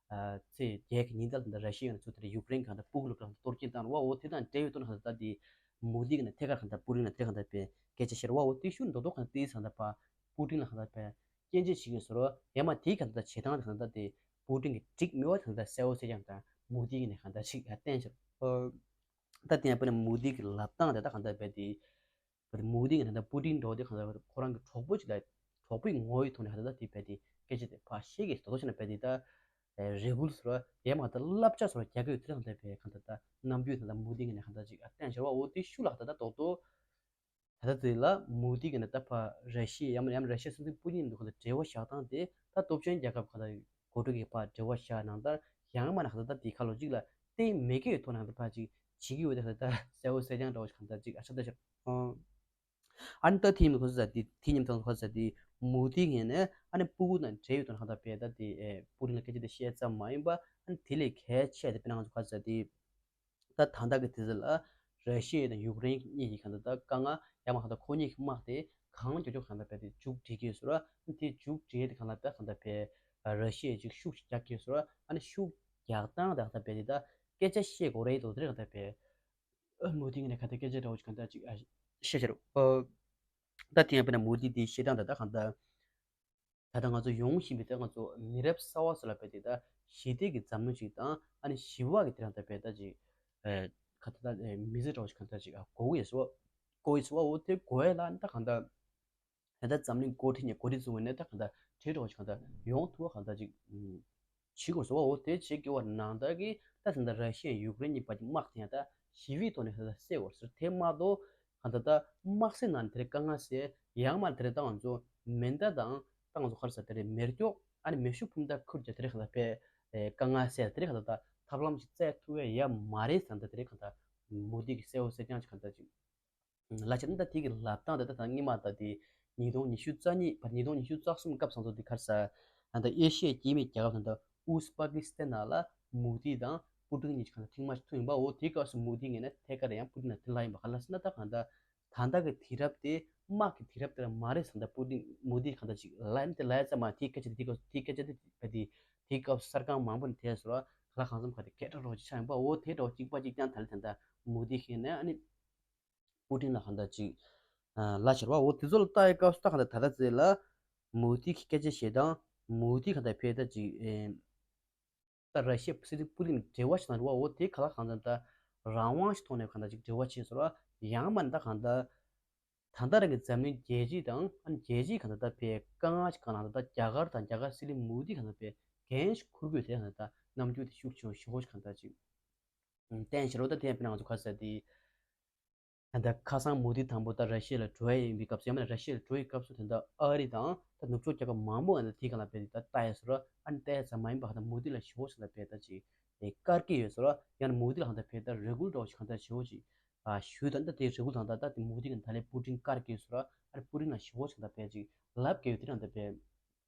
ཨ་ཚེས་བརྒྱད་ཀྱི་ཉིན་ད་ལ་ད་ར་ཤི་ཡ་ནས་ཚུར་དེ་ཡུཀ་རེན་གང་ལྟར་སྤུ་གུ་སློབ་གྲྭ་གཏོར་སྐྱོན་བཏང་རེད་བ། འོ་དེ་དང་འབྲེལ་ཡོད་དོན་གང་ལྟར་ད་དེ་མོ་དི་གི་ནས་ཐད་ཀར་གང་ལྟར་པུ་ཏིན་ལ་དེ་གང་ལྟར་བའི་སྐད་ཆ་བཤད་རེད་བ། འོ་དེ་ཤུགས་རྡོག་རྡོག་གང་ལྟར་དེའི་ས་གང་ལྟར་པ་པུ་ཏིན་ལ་གང་ལྟར་བའི་སྐྱོན་བརྗོད་བྱེད་ཀྱི་ཟེར་རོ། ཡང་མ་དེའི་གང་ལྟར་བྱེད་སྟངས་དེ་གང་ལྟར་དེ་པུ་ཏིན་གྱི་འགྲིག་མེད་པ་གང་ལྟར་གསལ་པོ་གསལ་རྐྱང་དང་མོ་དི་གི་ནས་གང་ལྟར་ཞིག་ཡར་བསྟན་ཕྱིར། ད་དེ་ཡང་དཔེར་ན་མོ་དི་གི་ལབ་སྟངས་དེ་ད་གང་ལྟར་བས་དེ་བས་དེ་མོ་དི་གི་ནས་ད་པུ་ཏིན་འདྲ་བོ་དེ་གང་ལྟར་ཁོ་རང་གི་གྲོགས་པོ་ཅིག་ལ་གྲོགས་པོའི་ངོ་བོའི་ཐོག་ནས་གང་ལྟར་ད་དེ་བས་དེ་སྐད་ཆ་དེ་ཕར་བཤད་ཀྱི་ཟེར་དོ་བྱས་ན་བས་དེ་ད་རེ་སྐུལ་ཟེར་བ། ཡང་མ་ད་བསླབ་བྱ་ཟེར་བ་རྒྱག་གི་ཡོད་དེ་གང་ལྟར་བས་གང་ལྟར་ད་རྣམ་འགྱུར་དེ་ད་མོ་དི་གི་ནས་གང་ལྟར་ཅིག་ཡར་བསྟན་ཕྱིར་བ། འོ་དེ་ཤུགས་ལ་གང་ལྟར་ད་རྡོག་རྡོག་ད་ལྟ་དེ་ལ་མོ་དི་གི་ནས་ད་ཕར་ར་ཤི་ཡ་ཡང་ན་ཡང་ན་ར་ཤི་ཡ་སྲིད་འཛིན་པུ་ཏིན་དུ་གང་ལྟར་འབྲེལ་བ་བཞག་སྟངས་དེ་ད་སྟོབས་ཆེན་རྒྱལ་ཁབ་གང་ལྟར་གོ་སྒྲིག་གིས་ཕར་འབྲེལ་བ་བཞག་ནང་ལྟར་ཡང་མ་ན་གང་ལྟར་ད་དེ་ཁ་ལོ་གཅིག་ལ་བརྟེན་མེད་ཀྱི་ཡོད་ཐོག་ནས་གང་ལྟར་ཕར་ཅིག་བྱེད་ཀྱི་ཡོད་དེ་གང་ལྟར་ད་གསལ་པོ་གསལ་རྐྱང་འདྲ་བོ་ཞིག་གང་ལྟར་ཅིག་ཨ་ཆ་ད་ཤར། ཨ་ནི་ད་དེ་ཉིན་ཁོ་ཚོ་ཟ་དེ་དེ་ཉིན་ཐོག་ཁོ་ཚོ་ཟ་དེ་མོ་དི་ངོས་ནས་ཨ་ནི་སྤུ་གུ་དང་འབྲེལ་ཡོད་དོན་གང་ལྟར་བས་ད་དེ་ཨེ་པུ་ཏིན་ལ་སྐད་ཆ་དེ་བཤད་ཙམ་མ་ཡིན་པ། ཨ་ནི་དེ་ལས་གལ་ཆེ་དེ་དཔེར་ན་ང་ཚོ་ཁོ་ཚོ་ཟ་དེ་ད་ད་ལྟ་གི་དུས་ཚོད་ལ་ར་ཤི་ཡ་དང་ཡུཀ་རེན་གཉིས་ཀྱི་གང་ལྟར་ད་དཀའ་ངལ་ཡང་མ་གང་ལྟར་ཁོ་གཉིས་ཀྱི་དམག་དེ་གང་མགྱོགས་མགྱོགས་གང་ལྟར་བས་དེ་མཇུག་སྒྲིལ་གྱི་ཡོད་ཟེར་བ། ཨ་ནི་དེ་མཇུག་སྒྲིལ་དེ་གང་ལྟར་བས་གང་ལྟར་བས་ར་ཤི་ཡས་ཅིག་ཤུགས་ཤིག་རྒྱག་གི་ཡོད་ཟེར་བ། ཨ་ནི་ཤུགས་རྒྱག་སྟངས་དང་གང་ལྟར་བས་དེ་ད་སྐད་ཆ་བཤད་དགོས་རེད་དོ་དེ་རེད་གང་ལྟར་བས། ཨ་མོ་དི་ངོས་ནས་ག་དེ་སྐད་ཆ་འདྲ་བོ་ཞིག་གང་ལྟར་ཅིག་ཨ་བཤད་ཤེས་རོགས། ཨ་ད་དེ་ཡང་དཔེར་ན་མོ་དི་དེའི་བཤད་སྟངས་ད་ལྟ་གང་ལྟར་ད་ལྟ་ང་ཚོ་ཡོང་བཞིན་པའི་ད་ང་ཚོ་མི་རབས་གསར་བ་ཚོ་ལ་བས་དེ་ད་ཞི་བདེ་གི་འཛམ་གླིང་ཞིག་དང་། ཨ་ནི་ཞི་བ་གི་དེ་རང་ད་བས་ད་ཅིག་ཨ་ག་ད་ད་མི་ཚེ་འདྲ་བོ་ཞིག་གང་ལྟར་ཅིག་ཨ་དགོས་ཀྱི་ཡོད་ཟེར་བ། དགོས་ཀྱི་ཟེར་བ། འོ་དེ་དགོས་ཡ་ལ་ད་གང་ལྟར། ད་ལྟ་འཛམ་གླིང་འགོ་ཁྲིད་ནས་འགོ་ཁྲིད་ཚོ་ངོས་ནས་ད་གང་ལྟར་གྲོས་འདྲ་བོ་ཞིག་གང་ལྟར་ཡོང་ཐུབ་པ་གང་ལྟར་ཅིག་ཨུམ་བྱེད་དགོས་ཟེར་བ། འོ་དེ་བྱེད་དགོས་པ་ནང་ལྟར་གྱི་ད་ད་ལྟ་ར་ཤི་ཡ་ཡུཀ་རེན་གཉིས་བར་གྱི་དམག་དེ་ཡང་ད་ཞི་བའི་ཐོག་ནས་ད་ལྟ་སེལ་དགོས་ཟེར། དེ་མ་གཏོགས་གང་ལྟར་ད་དམག་སའི་ནང་ནས་དེ་རིང་དཀའ་ངལ་སེལ། ཡང་མ་དེ་རིང་ད་ང་ཚོ་མེ་མདའ་དང་ད་ང་ཚོ་ག་རེ་ཟེར་དེ་རིང་མེ་སྒྱོགས། ཨ་ནི་མེ་ཤུགས་འཕུར་མདའ་ཁུར་གྱི་དེ་རིང་གང་ལྟར་བས་ཨེ་དཀའ་ངལ་སེལ། དེ་རིང་གང་ལྟར་ད་ཐབས་ལམ་ཞིག་བཙལ་ཐུབ་ཡ་ཡ་མ་རེད་ཟེར། ད་དེ་རིང་གང་ལྟར་མོ་དི་གིས་གསལ་པོ་གསལ་རྐྱང་ཅིག་གང་ལྟར་ཅིག་ལབ་བྱས་ན་ད་དེ་གི་ལབ་སྟངས་དེ་ད་ད་སྔོན་མ་ད་དེ་ཉིས་སྟོང་ཉི་ཤུ་རྩ་གཉིས་བར་ཉིས་སྟོང་ཉི་ཤུ་རྩ་གསུམ་སྐབས་སང་ཚོ་དེ་ག་རེ་ཟེར། ད་ལྟ་ཨེ་ཤི་ཡའི་སྐྱེ་དམན་རྒྱལ་ཁབ་ད་ལྟ་ཨུ་སི་པ་ཀི་སི་ཐན་ནང་ལ་མོ་དི་དང་པུ་ཏིན་གཉིས་ཀྱི་གང་ལྟར་ཐེངས་མ་ཐུག་ཡིན་པ། འོ་དེའི་སྐབས་སུ་མོ་དི་ངོས་ནས་ཐད་ཀར་ཡང་པུ་ཏིན་ལ་དེ་ལབ་ཡིན་པ། ག་རེ་ལབ་ཟེར་ན་ད་གང་ལྟར་ད་ལྟ་གི་དུས་རབས་དེ་དམག་གི་དུས་རབས་དེ་ལ་མ་རེད་ཟེར། ད་པུ་ཏིན་མོ་དི་གང་ལྟར་ཅིག་ལབ་ཡིན། དེ་ལབ་ཡ་ཙམ་མ་དེའི་སྐད་ཆ་དེ་དེའི་སྐབས་དེའི་སྐད་ཆ་དེ་བས་དེ་དེའི་སྐབས་སུ་གསར་ཁང་མང་པོ་ནས་དེ་ཟེར་བ། ག་ལ་གང་འཚམ་ག་དེ་སྐད་གྲགས་རོགས་ཅིག་ཆགས་ཡིན་པ། འོ་དེ་འདྲ་བོ་གཅིག་པ་གཅིག་རྐྱང་ད་ལ་དེ་འདྲ་མོ་དི་ཤེས་ནས་ཨ་ནི། པུ་ཏིན་ལ་གང་ལྟར་ཅིག་ཨ་ལབ་ཕྱིར་བ། འོ་དེ་ཚོ་ལ་ལྟ་ཡི་སྐབས་སུ་ད་གང་ལྟར་ད་ལྟ་ཚེ་ལ་མོ་དི་གི་སྐད་ཆ་བཤད་སྟངས། མོ་དི་གང་ལྟར་ཕེ་ད་ཅིག་ཨེ་ད་ར་ཤི་ཡ་སྲིད་འཛིན་པུ་ཏིན་འབྲེལ་བ་ཞིག་དང་རེད་བ། འོ་དེ་ག་ལ་གང་ལྟར་ད་རང་དབང་ཞིག་ཐོག་ནས་གང་ལྟར་ཅིག་འབྲེལ་བ་བྱས་ཟེར་བ། ཡང་མ་ད་གང་ལྟར་ད་ལྟ་རང་གི་འཛམ་གླིང་རྒྱལ་སྤྱི་དང་ཨ་ནི་རྒྱལ་སྤྱིའི་གང་ལྟར་ད་ཕེ་དཀའ་ངལ་ཞིག་གང་ལྟར་ད་རྒྱ་གར་དང་རྒྱ་གར་སྲིད་བློན་མོ་དི་གང་ལྟར་ཕེ་འགན་ཞིག་འཁུར་དགོས་དེ་གང་ལྟར་ད་རྣམ་འགྱུར་དེ་ཤུགས་ཆེན་པོ་ཞེ་པོ་ཞིག་གང་ལྟར་ཅིག་བསྟན་ཕྱིར་རོ། ད་དེ་ཡང་དཔེར་ན་ང་ཚོ་ག་རེ་ཟེར་དེ། ད་ཁ་སང་མོ་དི་དང་པོ་ད་ར་ཤི་ཡ་ལ་འགྲོ་ཡ་ཡིན་པའི་སྐབས་སུ། ཡང་མིན་ན་ར་ཤི་ཡ་ལ་འགྲོ་ཡི་སྐབས་སུ་དེ་འདྲ་ཨ་རི་དང་ད་ནུབ་ཕྱོགས་རྒྱལ་ཁབ་མང་པོ་ཡང་ད་དེའི་སྒང་ལ་བས་ད་ལྟ་ཡ་ཟེར་རོ། ཨ་ནི་ལྟ་ཡ་ཙམ་མ་ཡིན་པ་གང་ལྟར་མོ་དི་ལ་ཞེ་པོ་ཞིག་ལ་བས་ད་ཅིག་ཨེ་བཀར་གྱི་ཡོད་ཟེར་རོ། ཡང་ན་མོ་དི་ལ་གང་ལྟར་བས་ད་རེ་སྐུལ་འདྲ་བོ་ཞིག་གང་ལྟར་ཞེ་པོ་ཅིག་ཨ་ཞུས་དང་། ད་དེ་རེ་སྐུལ་དང་ད་ད་དེ་མོ་དི་གིས་ད་ལན་པུ་ཏིན་བཀར་གྱི་ཡོད་ཟེར་རོ། ཨ་ནི་པུ་ཏིན་ལ་ཞེ་པོ་ཞིག་གང་ལྟར་བས་ཅིག་ལབ་ཀྱི་ཡོད། དེ་རང་ད་བས།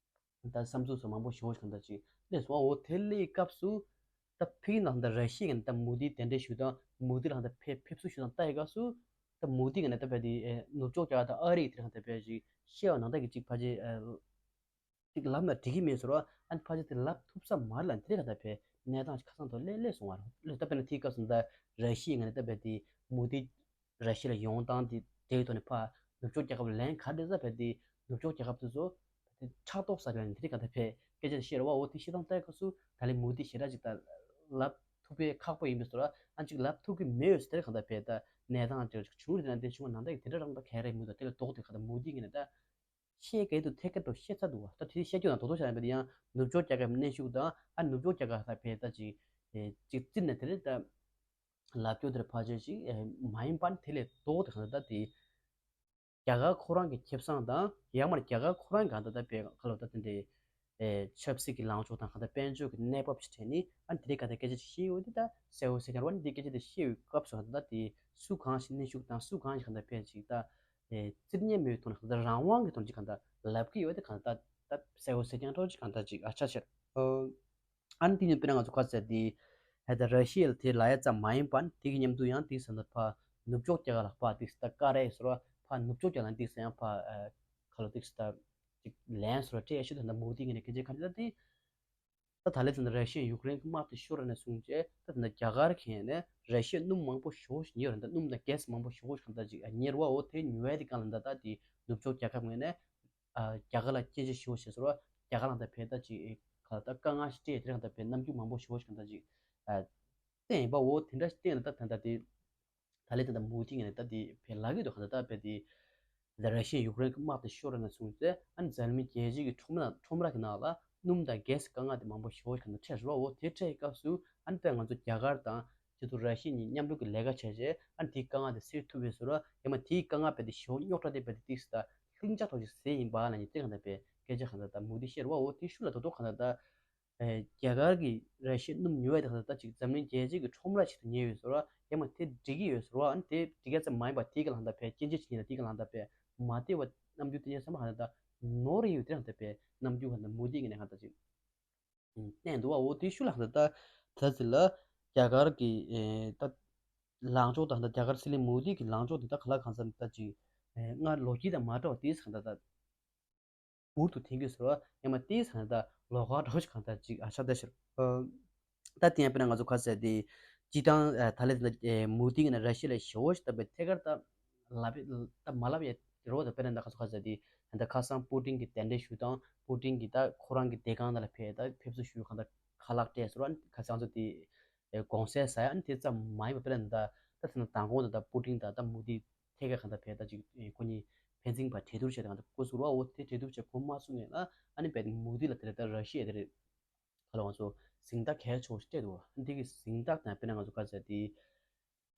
ད་བསམ་ཚུལ་སོགས་མང་པོ་ཞེ་པོ་ཞིག་གང་ལྟར་ཅིག་སླེབས་སོང་། འོ་དེ་སླེབས་སྐབས་སུ་ད་ཕིང་ནང་ད་ར་ཤི་ཡ་གི་ད་མོ་དི་གདན་འདྲེན་ཞུ་སྟངས། མོ་དི་ལ་ད་ཕེབས་ཕེབས་བསུ་ཞུ་སྟངས་ལྟ་ཡི་སྐབས་སུ་ད་མོ་དི་གི་ནས་ད་བས་དེ་ནུབ་ཕྱོགས་རྒྱལ་ཁབ་ད་ཨ་རི་དེ་རང་ད་བས་ཅིག་བཤད་པ་ནང་ད་གི་ཅིག་ཕལ་ཆེར་ཅིག་ལབ་ན་འགྲིག་གི་མེད་ཟེར་བ། ཨ་ནི་ཕལ་ཆེར་དེ་ལབ་ཐུབ་ས་མ་རེད་ལ། དེ་རེད་ག་ད་བས་གནས་སྟངས་ཁ་སང་ཐོག་སླེབས་སླེབས་སོང་བ་རེད། ད་བས་ན་དེའི་སྐབས་སུ་ད་ར་ཤི་ཡ་གི་ནས་ད་བས་དེ་མོ་དི་ར་ཤི་ཡ་ལ་ཡོང་སྟངས་དེ་དེའི་ཐོག་ནས་ཕར་ནུབ་ཕྱོགས་རྒྱལ་ཁབ་ལན་ག་རེ་ཟ་བས་དེ་ནུབ་ཕྱོགས་རྒྱལ་ཁབ་དེ་ཚོ་དེ་ཕྲག་དོག་ཟ་བས་ནས་དེ་རེད་ག་ད་བས་སྐད་ཆ་བཤད་རེད་བ། འོ་དེ་བཤད་སྟངས་ལྟ་ཡི་སྐབས་སུ་ད་ལན་མོ་དི་ཞེ་དྲག་ཅིག་ད་ལབ་ཐུབ་པའི་ཁག་པོ་ཡིན་པའི་བཟོ་འདྲ། ཨ་ཅིག་ལབ་ཐུབ་ཀྱི་མེད་ཟེར་ག་ད་བས་ད་གནས་སྟངས་དེ་བྱུང་རེད་ན་དེ་བྱུང་བ་ནང་ད་གི་དེ་འདྲ་རང་ད་ག་རེ་མོ་ད་དེ་ལ་ལྡོག་དེ་ག་ད་མོ་དི་གི་ནས་ད། བཤད་དགོས་དུས་ཐད་ཀར་དུ་བཤད་ཚར་འདུག་བ། ད་དེ་བཤད་རྒྱུ་ན་རྡོག་རྡོག་བཤད་ཡིན་པ་དེ་ཡང་ནུབ་ཕྱོགས་རྒྱལ་ཁབ་གནོན་ཤུགས་དང་། ཨ་ནུབ་ཕྱོགས་རྒྱལ་ཁབ་ལ་བས་ད་ཅིག་ཨེ་ཅིག་བཙིར་ནས་དེ་རེད་ད་ལབ་རྒྱུ་དེར་ཕལ་ཆེར་ཅིག་ཨེ་མ་ཡིན་པ་ནི་དེ་ལས་ལྡོག་དེ་གང་ལྟར་ད་དེ་རྒྱ་གར་ཁོ་རང་གི་ཁེ་བཟང་དང་། ཡང་མར་རྒྱ་གར་ཁོ་རང་གི་གང་ལྟར་ད་བས་ཁ་ལོ་ད་དེ་འདྲའི་ཨེ་ཆབ་སྲིད་ཀྱི་ལངས་ཕྱོགས་དང་གང་ལྟར་དཔལ་འབྱོར་གྱི་གནས་བབ་ཅིག་དྲན་ནས། ཨ་ནི་དེ་རེད་གང་ལྟར་སྐད་ཆ་ཅིག་བཤད་ཡོད་དེ་ད་གསལ་པོ་གསལ་རྐྱང་རེད་བ། ཨ་ནི་དེ་སྐད་ཆ་དེ་བཤད་ཡོད་སྐབས་སུ་གང་ལྟར་ད་དེ་སུ་གང་ཞིག་གནོན་ཤུགས་དང་སུ་གང་ཞིག་གང་ལྟར་བས་ཅིག་ད། ཨེ་བཙིར་ཉན་མེད་པའི་ཐོག་ནས་གང་ལྟར་རང་དབང་གི་ཐོག་ནས་ཅིག་གང་ལྟར་ལབ་ཀྱི་ཡོད་དེ་གང་ལྟར་ ད་གསལ་བོ་གསལ་རྐྱང་འདྲ་བོ་ཅིག་གང་ལྟར་ཅིག་ཨ་ཆགས་ཤར། ཨ་ཨ་ནི་དེ་ནས་དཔེར་ན་ང་ཚོ་ག་ཟེར་དེ་ཧད་ད་ར་ཤི་ཡ་ལ་དེ་ལབ་ཡ་ཙམ་མ་ཡིན་པ་ནི་དེ་གི་མཉམ་དུ་ཡང་དེ་ཟེར་ན་ཕ་ནུབ་ཕྱོགས་རྒྱ་གར་ལ་ཕ་དེ་ཟེར་ད་ཀ་རེ་ཟེར་བ་ཕ་ནུབ་ཕྱོགས་རྒྱ་ལ་དེ་ཟེར་ཡང་ཕ་ཁ་ལོ་དེ་ཟེར་ད་ཅིག་ལན་ཟེར་བ་སྤྲད་ཤུ་དེ་ད་མུ་དེ་ངས་ནས་སྐད་ཆ་ག་རེ་ད་དེ། ད་ད་ལན་ཟེར་ན་ར་ཤི་ཡ་ཡུཀ་རེན་གྱི་དམག་དེ་ཤོར་ནས་བཟུང་རྗེས་ད་ད་རྒྱ་གར་གྱི་ནས་ར་ཤི་ཡ་སྣུམ་མང་པོ་ཞེ་པོ་ཞིག་ཉོས་རེད། ད་སྣུམ་དང་གྷེ་སི་མང་པོ་ཞེ་པོ་ཞིག་གང་ལྟར་ཅིག་ཉེར་བ་འོ་དེ་ཉོ་ཡ་དེ་གང་ལ་ད་ད་དེ་ནུབ་ཕྱོགས་རྒྱལ་ཁབ་ངོས་ནས་རྒྱ་གར་ལ་སྐྱོན་བརྗོད་ཞེ་པོ་ཞིག་བཟོ་བ་རྒྱ་གར་ལ་ད་བས་ད་ཅིག་ག་ད་དཀའ་ངལ་ཞིག་སྤྲད་དེ་རང་ད་བས་རྣམ་འགྱུར་མང་པོ་ཞེ་པོ་ཞིག་གང་ལྟར་ཅིག་བསྟན་ཡིན་པ་འོ་དེ་འདྲ་ཞིག་བསྟན་ན་ད་ད་ད་དེ། ད་ལན་དེ་འདྲ་མུ་དེ་ངས་ནས་ད་དེ་བས་ལག་གི་འདུག་ག་ད་ད་བས་དེ། ད་ར་ཤི་ཡ་ཡུཀ་རེན་གྱི་དམག་དེ་ཤོར་ནས་བཟུང་སྟེ་ཨ་ནི་འཛམ་གླིང་རྒྱལ་སྤྱི་གི་ཁྲོམ་ར་ཁྲོམ་ར་གི་ནང་ལ་སྣུམ་དང་གྷེ་སི་དཀའ་ངལ་དེ་མང་པོ་ཞེ་པོ་ཞིག་ག་འཕྲད་ཤག་འོ་དེ་འཕྲད་སྐབས་སུ་ཨ་ནི་དཔེ་ང་ཚོ་རྒྱ་གར་དང་སྤྱི་ཚོགས་ར་ཤི་ཡ་གཉིས་མཉམ་རུབ་ཀྱི་ལས་ཀ་བྱས་རྗེས་ཨ་ནི་དེའི་དཀའ་ངལ་དེ་སེལ་ཐུབ་པའི་བཟོ་འདྲ་ཡང་མ་དེའི་དཀའ་ངལ་བས་དེ་ཞེ་པོ་རྙོག་དྲ་དེ་བས་དེ་ཏིག་སི་ད་ལྷིང་འཇགས་ཐོག་ཅིག་ཟེར་ཡིན་པ་ལ་ནི་དེ་ག་ད་བས་སྐད་ཆ་ག་ད་ད་མུ་དེ་བཤད་རེད་བ། འོ་དེ་ཤུགས་ལ་ད་དོ་ག་ད་ད། རྒྱ་གར་གྱི་ར་ཤི་ཡའི་སྣུམ་ཉོ་བའི་དེ་ད་ཅིག་འཛམ་གླིང་རྒྱལ་སྤྱི་གི་ཁྲོམ་ར་ཆེད་དུ་ཉོས་ཡོད་ཟེར་བ་ཡང་མ་དེ་འགྲིག་གི་ཡོད་ཟེར་བ་ཨ་ནི་དེ་འགྲིག་ཡ་ཙམ་མ་ཡིན་པ་དེ་གི་ལང་ད་བས་སྐྱོན་བརྗོད་བྱེད་ཉེན་ལ་དེ་གི་ལང་ད་བས་མ་བདེ་བ་རྣམ་འགྱུར་དེ་ཉེན་བསམ་པ་ག་ད་ནོར་ཡོད་དེ་ལང་ད་བས་རྣམ་འགྱུར་ག་ད་མུ་དེ་གི་ནས་ག་ད་ཅིག་བསྟན་འདུག་བ། འོ་དེ་ཤུགས་ལ་ག་ད་ད་ཟེར་ལ་རྒྱ་གར་གྱི་ད་ལངས་ཕྱོགས་དང་ད་རྒྱ་གར་སྲིད་བློན་མུ་དེ་གི་ལངས་ཕྱོགས་དེ་ད་ག་ལ་གང་ས་ད་ཅིག་སྔར་ལོ་རྒྱུས་དང་མ་འདྲ་བ་དེ་ག་ད་ད། འུར་དུ་འཐེན་གྱི་ཟེར་བ་ཡང་མ་ཏིས་ཧན་ད་ལོགས་ཀ་འགྲོ་ཞིག་གང་ལྟར་ཅིག་ཨ་ཤ་ད་ཤར། ད་དེ་ཡང་དཔེར་ན་ང་ཚོ་ཁ་ཟེར་དེ་སྤྱི་བཏང་ད་ལས་དེ་མུ་ཏིག་ན་ར་ཤི་ལ་ཞོ་ཞིག་ད་པའི་ཐད་ཀར་ད་ལབ་ད་མ་ལབ་ཡ་རོ་ད་དཔེར་ན་ད་ཁ་ཚོ་ཁ་ཟེར་དེ་ད་ཁ་སང་པུ་ཏིན་གྱི་གདན་འདྲེན་ཞུ་དང་པུ་ཏིན་གྱི་ད་ཁོ་རང་གི་བདེ་ཁང་ད་ལ་ཕེབས་ད་ཕེབས་བསུ་ཞུ་གང་ད་ཁ་ལག་སྤྲད་ཟེར་བ་ཁ་སང་ཚོ་དེ་དགོངས་སེལ་ཟ་ཡ་ཨ་ནི་དེ་ཙམ་མ་ཡིན་པ་དཔེར་ན་ད་ད་ད་དང་གོང་ད་ད་པུ་ཏིན་ད་ད་མུ་ཏིག་ཐད་ཀ་གང་ལྟར་བས་ད་ཅིག་ཁོ་གཉིས་ཕན་ཚུན་བར་གྲོས་བསྡུར་བྱས་ཏེ་གང་ལྟར་སྐུ་གཟུར་བ་འོ་དེ་གྲོས་བསྡུར་བྱས་གོ་མ་ཚུགས་ནས་ལ་ཨ་ནི་བས་དེ་མུ་དི་ལ་དེ་རེད་ད་ར་ཤི་ཡ་དེ་རེད་ཁ་ལ་ང་ཚོ་གཟེངས་རྟགས་གལ་ཆེ་བོ་ཞིག་སྤྲད་འདུག་ཨ་ནི་དེ་གི་གཟེངས་རྟགས་དང་དཔེར་ན་ང་ཚོ་ག་ཚད་དེ་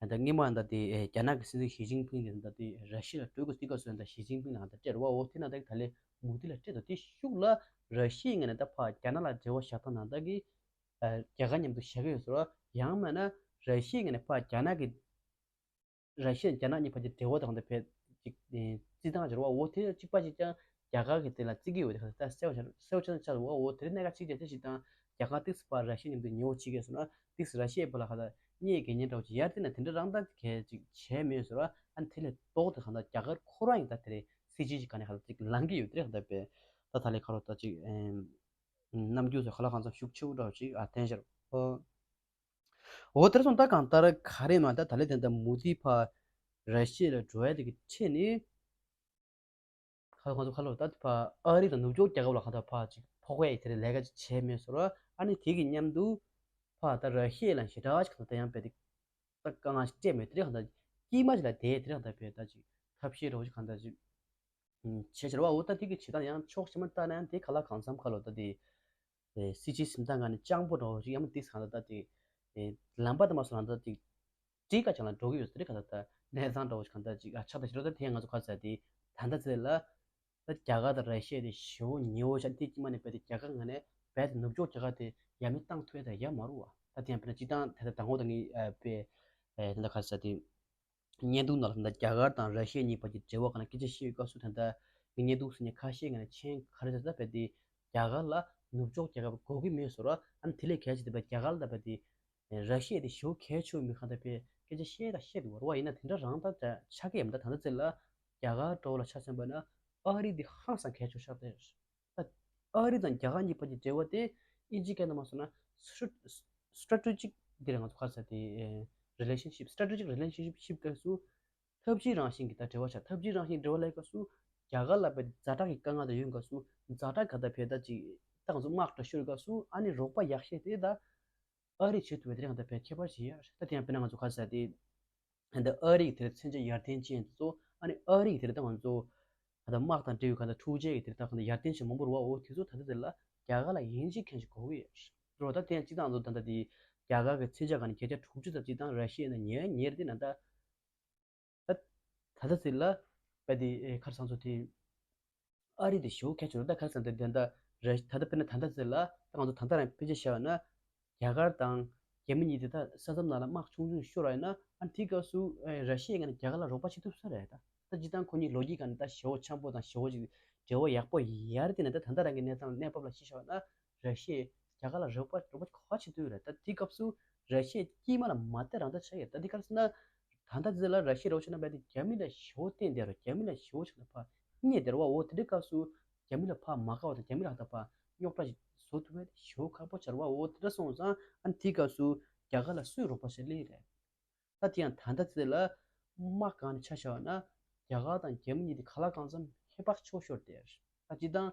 ད་ལྟ་སྔོན་མ་ད་དེ་རྒྱ་ནག་གི་སྲིད་འཛིན་ཞི་ཅིན་ཕིང་དེ་ད་དེ་ར་ཤི་ཡ་ལ་གྲོས་གོ་སྟི་ག་སོན་ད་ཞི་ཅིན་ཕིང་ལ་ད་སྤྲད་རེད་བ་འོ་དེ་ན་ད་ག་ལས་མུ་དི་ལ་སྤྲད་འདུག་དེ་ཤུགས་ལ་ར་ཤི་ཡའི་ངོས་ནས་ད་ཕ་རྒྱ་ནག་ལ་འབྲེལ་བ་བཞག་སྟངས་ན་ད་གི་རྒྱ་གར་མཉམ་དུ་བཞག་གི་ཡོད་ཟེར་བ་ཡང་མིན་ན་ར་ཤི་ཡའི་ངོས་ནས་ཕ་རྒྱ་ནག་གི་ར་ཤི་ཡ་རྒྱ་ནག་གཉིས་བར་གྱི་འབྲེལ་བ་དང་དེ་བས་ཅིག་རྩིས་སྟངས་སྦྱོར་བ་འོ་དེ་གཅིག་པ་གཅིག་རྐྱང་རྒྱ་གར་གྱི་དེ་ལ་བརྩི་གི་ཡོད་དེ་ག་ས་གསལ་བ་ཆགས་གསལ་བ་ཆགས་ཆགས་འོ་འོ་དེ་རིང་གནད་འགག་གཅིག་ཀྱང་དེ་ཞིག་དང་རྒྱ་གར་ཏིག་སི་ཕར་ར་ཤི་ཡ་མཉམ་དུ་ཉེ་བོ་བྱེད་ཀྱི་སོང་ན་ཏིག་སི་ར་ཤི་ཡའི་བར་ལ་ཁ་ད་གཉིས་འགལ་ཉེན་འདྲ་བོ་ཅིག་ཡར་བལྟས་ན་དེ་འདྲ་རང་ད་གས་ཅིག་བྱས་མེད་ཟེར་བ་ཨ་ནི་དེ་ལས་ལྡོག་དེ་གང་ལྟར་རྒྱ་གར་ཁོ་རང་ཡིན་ད་དེ་རེད་སྲིད་སྤྱི་ཅིག་ག་ནས་ག་ལ་ཅིག་ལངས་ཀྱི་ཡོད་དེ་རེད་གང་ལྟར་བས་ད་ད་ལས་ཁ་རོ་ད་ཅིག་རྣམ་འགྱུར་ཚོ་ག་ལ་གང་འཚམ་ཤུགས་ཆེ་བོ་འདྲ་བོ་ཅིག་ཨ་བསྟན་ཤར་ཨོ། འོ་དེར་སོང་ད་གང་ལྟར་ག་རེ་མ་ད་ད་ལས་དེ་འདྲ་མུ་དི་ཕ་ར་ཤི་ཡ་ལ་འགྲོ་ཡ་དེ་གི་ཆེད་ནི། ཁ་ཁ་ཁ་ལོ་ད་ཕ་ཨ་རི་དང་ནུབ་ཕྱོགས་རྒྱལ་ཁབ་ལ་གང་ལྟར་ཕ་ཅིག་ཕོག་པའི་དེ་རེ་ལས་ཀ་ཅིག་བྱས་མེད་ཟེར་བ་ཨ་ནི་དེ་གི་མཉམ་དུ་ཕ་ད་ར་ཤི་ཡ་ལ་ཞེ་དྲག་ཅིག་གང་ལྟར་ཡང་བས་དེ་ད་དཀའ་ངལ་ཞིག་སྤྲད་མེད་དེ་རེ་གང་ལྟར་དཀྱིལ་མ་ཅིག་ལ་བསྡད་དེ་རེ་གང་ལྟར་བས་ད་ཅིག་ཐབས་ཤེས་རོགས་ཅིག་གང་ལྟར་ཅིག་བྱས་ཕྱིར་བ་འོ་ད་དེ་གི་བྱེད་སྟངས་ཡང་ཕྱོགས་ཕྱི་མ་ལྟ་ན་ཡང་དེ་ག་ལ་གང་འཚམ་ཁ་ལོ་ད་དེ། སྲིད་སྤྱིའི་གཟེངས་རྟགས་ངང་ནས་སྤྱང་པོ་འདྲ་བོ་ཞིག་ཡང་མིན་ཏིག་སང་ད་ལྟ་དེ། ལམ་པ་དེ་མ་སོང་ད་ལྟ་དེ། ཏིག་ཀ་ཅང་ལ་འགྲོ་གི་ཡོད་ཟེར་ག་ད་ལྟ་གནས་ཚང་འདྲ་བོ་ཞིག་གང་ལྟར་ཅིག་ཨ་ཆགས་ད་ཞིག་རོ་ད་དེ་ང་ཚོ་ག་ཟེར་དེ་ད་ལྟ་ཚེ་ལ། ད་རྒྱ་གར་དང་ར་ཤི་ཡ་དེ་ཞེ་པོ་ཉེ་བོ་ཞིག་དེ་དཀྱིལ་མ་ནས་བས་དེ་རྒྱ་གར་ངང་ནས་བས་དེ་ནུབ་ཕྱོགས་རྒྱ་གར་དེ་ཡ་མེད་བཏང་ཐུབ་ཡ་ད་ཡ་མ་རུ་བ་ད་དེ་ཡང་དཔེར་ན་སྤྱི་བཏང་ད་ལྟ་དང་པོ་ད་ངས་པས། ད་ལྟ་ག་ཟེར་དེ། བརྙན་ཐུང་ནང་ལ་ད་རྒྱ་གར་དང་ར་ཤི་ཡ་གཉིས་བར་གྱི་འབྲེལ་བ་སྒང་ལ་སྐད་ཆ་བཤད་པའི་སྐབས་སུ་ད་ལྟ་མི་བརྙན་ཐུང་གཟིགས་མཁན་ཁ་ཤས་ཀྱི་ནང་མཁྱེན་ག་རེ་ཟེར་ད་བས་ཏེ་རྒྱ་གར་ལ་ནུབ་ཕྱོགས་རྒྱལ་ཁབ་དགོས་ཀྱི་མེད་ཟེར་བ་ཨ་ནི་དེ་ལས་གལ་ཆེ་ད་བས་རྒྱ་གར་ལ་ད་བས་ཏེ་ར་ཤི་ཡ་དེ་ཞེ་པོ་གལ་ཆེ་བ་མེད་ཁ་ད་བས་སྐད་ཆ་བཤད་ད་བཤད་འདུག་བ་རེད་བ། ཡིན་ན་དེ་འདྲ་རང་ད་ཆགས་ཀྱི་ཡིན་ད་ད་ལྟ་ཚེ་ལ་རྒྱ་གར་འདྲ་བོ་ལ་ཆ་མཚོན་པ་ན་ཨ་རི་དེ་ཧང་སང་གལ་ཆེ་ཤོས་ཆགས་བསྡད་ཡོད། ད་ཨ་རི་དང་རྒྱ་གར་གཉིས་བར་གྱི་འབྲེལ་བ་དེ་ཨིན་ཇིའི་སྐད་ནང་མ་སོང་ན་སི་ཊེ་ཊེ་ཇིག་འདིར་ང་ཚོ་ག་རེ་ཟེར་དེ་རི་ལེ་ཤན་ཤིབ་སི་ཊེ་ཊེ་ཇིག་རི་ལེ་ཤན་ཤིབ་སྐབས་སུ་འཐབ་ཇུས་རང་བཞིན་གྱི་ད་འབྲེལ་བ་ཆགས། འཐབ་ཇུས་རང་བཞིན་འབྲེལ་བ་ལས་སྐབས་སུ་རྒྱ་གར་ལ་བས་ཛ་དྲག་གི་དཀའ་ངལ་དང་ཡོང་སྐབས་སུ་ཛ་དྲག་ག་ད་བས་ད་ཅིག་ད་ང་ཚོ་དམག་འདྲ་ཤོར་སྐབས་སུ་ཨ་ནི་རོགས་པ་ཡག་ཤོས་དེ་ད་ཨ་རི་བྱེད་ཐུབ་པའི་དེ་རིང་ད་བས་ཁྱད་པར་ཞིག་ཡོད་རེད། ད་དེ་ཡང་དཔེར་ན་ང་ཚོ་ག་རེ་ཟེར་དེ། ད་ཨ་རི་གི་དེར་མཚོན་ཆ་ཡར་ཐོན་ཅན་དེ་ཚོ་ཨ་ནི་ཨ་རི་གི་དེར་ད་ང་ཚོ་ད་དམག་དང་འབྲེལ་བའི་ག་ད་འཁྲུག་ཆ་གི་དེར་ད་ག་ད་ཡར་ཐོན་ཆེན་མང་པོ་རུ་བ་འོ་དེ་ཚོ་ད་ལྟ་དེ་ལ་རྒྱ་གར་ལ་ཡིན་གཅིག་མཁན་ཞིག་གོ་གི་ཡོད་རེད་བ། ད་དེ་ཡང་སྤྱི་བཏང་ཚོ་ད་ལྟ་དེ་རྒྱ་གར་གི་མཚོན་ཆ་ག་ནས་བརྒྱ་ཆ་དྲུག་ཅུ་ཙམ་སྤྱི་བཏང་ར་ཤི་ཡ་ནས་ཉེ་ཉེར་དེ་ན་ད་ད་ད་ལྟ་དེ་ལ་བ་དེ་ཁར་སང་ཚོ་དེ། ཨ་རི་དེ་ཞེ་པོ་གལ་ཆེ་རུ་ད་ག་རེ་ཟེར་ན་དེ་ད་རེད། ད་ལྟ་དཔེར་ན་ད་ལྟ་ཟེར་ལ་ད་ང་ཚོ་ད་ལྟ་རང་ཕལ་ཆེར་བཤད་པ་ན་རྒྱ་གར་དང་རྒྱ་མི་གཉིས་དེ་ད་ས་མཚམས་ནང་ལ་དམག་ཆུང་ཆུང་ཤོར་བ་ཡིན་ན་ཨ་དེའི་སྐབས་སུ་ར་ཤི་ཡའི་ངོས་ནས་རྒྱ་གར་ལ་རོགས་པ་བྱེད་ཐུབ་ས་རེད། ད་ད་སྤྱིར་བཏང་ཁོ་གཉིས་ལོ་རྒྱུས་སྒང་ནས་ད་ཞེ་པོ་འཆམ་པོ་དང་ཞེ་པོ་ཅིག་ འབྲེལ་བ་ཡག་པོ་ཡར་བསྟན་ནས། ད་ད་ལྟ་རང་གི་གནས་སྟངས་གནས་བབ་ལ་གཞི་བཞག་ན་ར་ཤི་ཡས་རྒྱ་གར་ལ་རོགས་པ་རོགས་པ་ག་བྱེད་ཐུབ་ཡོད་རེད། ད་དེ་སྐབས་སུ་ར་ཤི་ཡས་དཀྱིལ་མ་ལ་མ་བལྟས་རང་བལྟས་ཆགས་ཡོད། ད་དེ་ག་རེ་ཟེར་ན། ད་ལྟ་དེ་ལ་ར་ཤི་ཡས་རོགས་བྱེད་ན་བས་དེ་རྒྱ་མི་ལ་ཞེ་པོ་བརྟེན་བསྡད་རོགས། རྒྱ་མི་ལ་ཞེ་པོ་ཆགས་ནས་ཕར་བསྙེས་བསྡད་རོགས། འོ་དེ་འདྲའི་སྐབས་སུ་རྒྱ་མི་ལ་ཕར་མ་དགའ་བ་དང་རྒྱ་མི་ལ་ད་ཕར་རྙོག་དྲ་ཞིག་བཟོ་ཐུབ་པ་ཞེ་པོ་ཁག་པོ་ཆགས་རོགས། འོ་དེ་འདྲ་སོང་ཙང་ཨ་ནི་དེའི་སྐབས་སུ་རྒྱ་གར་ལ་སུས་རོགས་པ་བྱེད་ལེ་རེད། ད་དེ་ཡང་ད་ལྟ་ཚེ་ལ་དམག་སྒང་ནས་ཆ་བཞག་ན་རྒྱ་གར་དང་རྒྱ་མི་གཉིས་དེ་ག་ལ་གང་འཚམ་ཧེ་བག་ཆོག་ཤོར་དེར། ད་སྤྱིར་བཏང་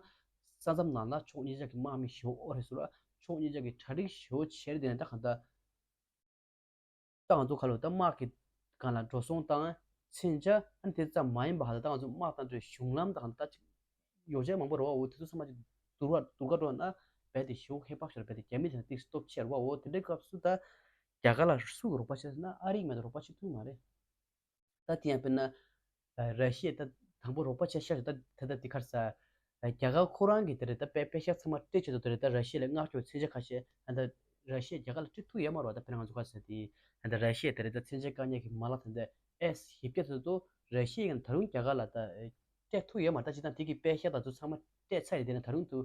ས་མཚམས་ནང་ལ་ཕྱོགས་གཉིས་ཆ་གི་དམག་མི་ཞེ་པོ་ཨོ་རེད་ཟེར་བ། ཕྱོགས་གཉིས་ཆ་གི་གྲ་སྒྲིག་ཞེ་པོ་བྱས་དེ་ནས་ད་གང་ལྟར་ད་ང་ཚོ་ག་ལོ་ད་དམག་གི་སྒང་ལ་འགྲོ་སོང་བཏང་མཚོན་ཆ་ཨ་ནི་དེ་ཙམ་མ་ཡིན་པ་ཧ་ལ་ད་ང་ཚོ་དམག་བཏང་དུས་གཞུང་ལམ་དང་ད་ཅིག་ཡོ་བྱད་མང་པོ་རོ་བ་འོ་དེ་ཚོ་ཚང་མ་ཅིག་དུར་བ་དུར་ཁ་འགྲོ་ན་རྦད་དེ་ཞེ་པོ་ཧེ་བག་ཤོར། རྦད་དེ་རྒྱ་མི་དེ་ཚོ་ཏིག་སྟོབས་ཆེ་རོ་བ་འོ་དེ་འདྲའི་སྐབས་སུ་ད་རྒྱ་གར་ལ་སུ་རོགས་པ་བྱས་ཟེར་ན་ཨ་རི་མེད་ན་རོགས་པ་བྱེད་ཐུབ་མ་རེད། ད་དེ་ཡང་དཔེར་ན་ར་ཤི་ཡས་ད་དང་པོ་རོགས་པ་བྱས་ཤག་ད་ད་ད་དེ་གར་ས་རྒྱ་གར་ཁོ་རང་གི་དེ་རེད། ད་པེ་པེ་ཤག་ཚང་མ་སྤྲད་ཆེད་དུ་དེ་རེད། ད་ར་ཤི་ཡ་ལ་མངགས་རྒྱུ་མཚོན་ཆ་ཁ་ཤས་ད་ད་ར་ཤི་ཡས་རྒྱ་གར་ལ་སྤྲད་ཐུབ་ཡོད་མ་རེད་བ། ད་དཔེར་ན་ང་ཚོ་ག་ས་དེ་ད་ད་ར་ཤི་ཡས་དེ་རེད། ད་མཚོན་ཆ་བཀག་ཉར་གྱི་མ་ལག་དེ་འདྲ་ཨེ་བཞི་བརྒྱ་ཙམ་དུ་ར་ཤི་ཡས་ཀྱིས་ད་རུང་རྒྱ་གར་ལ་ད་སྤྲད་ཐུབ་ཡོད་མ་རེད། ད་སྤྱིར་བཏང་དེ་གི་པེ་ཤག་ད་ཚོ་ཚང་མ་སྤྲད་ཚར་ཡོད། དེ་ནས་ད་རུང་དུ་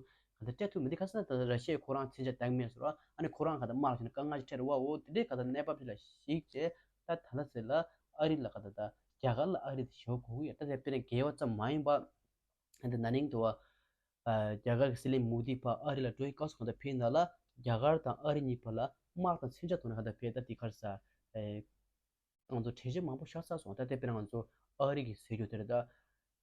ག་ད་སྤྲད་ཐུབ་མི་འདུག་ག་ས་ན་ད་ར་ཤི་ཡས་ཁོ་རང་མཚོན་ཆ་འདང་མེད་ཟེར་བ། ཨ་ནི་ཁོ་རང་ག་ད་དམག་ལ་བྱས་ན་དཀའ་ངལ་ཅིག་འཕྲད་རེད་བ། འོ་དེ་འདྲའི་ག་ད་གནས་བབ་ཅིག་ལ་གཞིགས་བྱས་ད་ད་ལྟ་ཚེ་ལ་ཨ་རི་ལ་ག་ད་ད་རྒྱ་གར་ལ་ཨ་རི་དེ་ཞེ་པོ་དགོས་ཀྱི་ཡོད། ད་དེ་དཔེར་ན་རྒྱལ་བ་ཙམ་མ་ཡིན་པ། ཨ་ནི་ན་ནིང་དུ་བ་རྒྱ་གར་གྱི་སྲིད་བློན་མོ་དི་ཕར་ཨ་རི་ལ་འགྲོ་ཡི་སྐབས་སུ་གང་ལྟར་ཕེབས་ན་ལ་རྒྱ་གར་དང་ཨ་རི་གཉིས་བར་ལ་དམག་དང་མཚོན་ཆ་ཐོག་ནས་གང་ལྟར་ཕེབས། ད་དེ་གར་ས་ང་ཚོ་གྲོས་ཆོད་མང་པོ་བཞག་ཚར་སོང་། ད་དེ་དཔེར་ན་ང་ཚོ་ཨ་རི་གི་ཟེར་རྒྱུ་དེ་རེད། ད་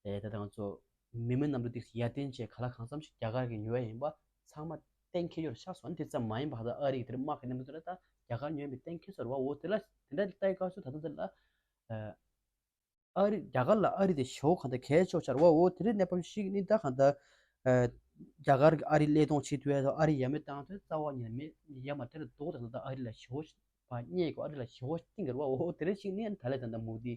ད་ལྟ་ང་ཚོ་མི་མེད་གནམ་གྲུ་ཏོག་ཙམ་ཡར་ཐོན་བྱས་ག་ལ་གང་འཚམ་ཞིག་རྒྱ་གར་གྱིས་ཉོ་ཡ་ཡིན་པ་ཚང་མ་གཏན་འཁེལ་ཡོད་བཞག་སོང་། དེ་ཙམ་མ་ཡིན་པ་ད་ཨ་རི་གི་དེ་རེད། དམག་གི་གནས་མི་ཚོ་ལ་ད་རྒྱ་གར་ཉོ་ཡ་མི་གཏན་འཁེལ་སོང་རེད་བ། འོ་དེ་ལ་དེ་འདྲ་ལྟ་ཡི་སྐབས་སུ་ད་ལྟ་དེ་ལ་ཨ་རི་རྒྱ་གར་ལ་ཨ་རི་དེ་ཞེ་པོ་གང་ལྟར་གལ་ཆེ་བ་ཆགས་རེད་བ། འོ་དེ་རིང་གནས་བབ་ཞིག་ནི་ད་གང་ལྟར་ཨ་རྒྱ་གར་གྱིས་ཨ་རི་བློས་གཏོང་བྱེད་ཐུབ་ཡ་དང་ཨ་རི་ཡར་མེད་བཏང་ཐུབ་རྩ་བ་ཉིད་ནས་མེད་ཡ་མ་རེད། དེ་ལ་ལྡོག་ད་གང་ལྟར་ཨ་རི་ལ་ཞེ་པོ་བ་བརྙས་དགོས། ཨ་རི་ལ་ཞེ་པོ་བསྟིང་དགོས་རེད་བ། འོ་དེ་རིང་ཞིག་ནི་ད་ལས་ད་ལྟ་མོ་དི་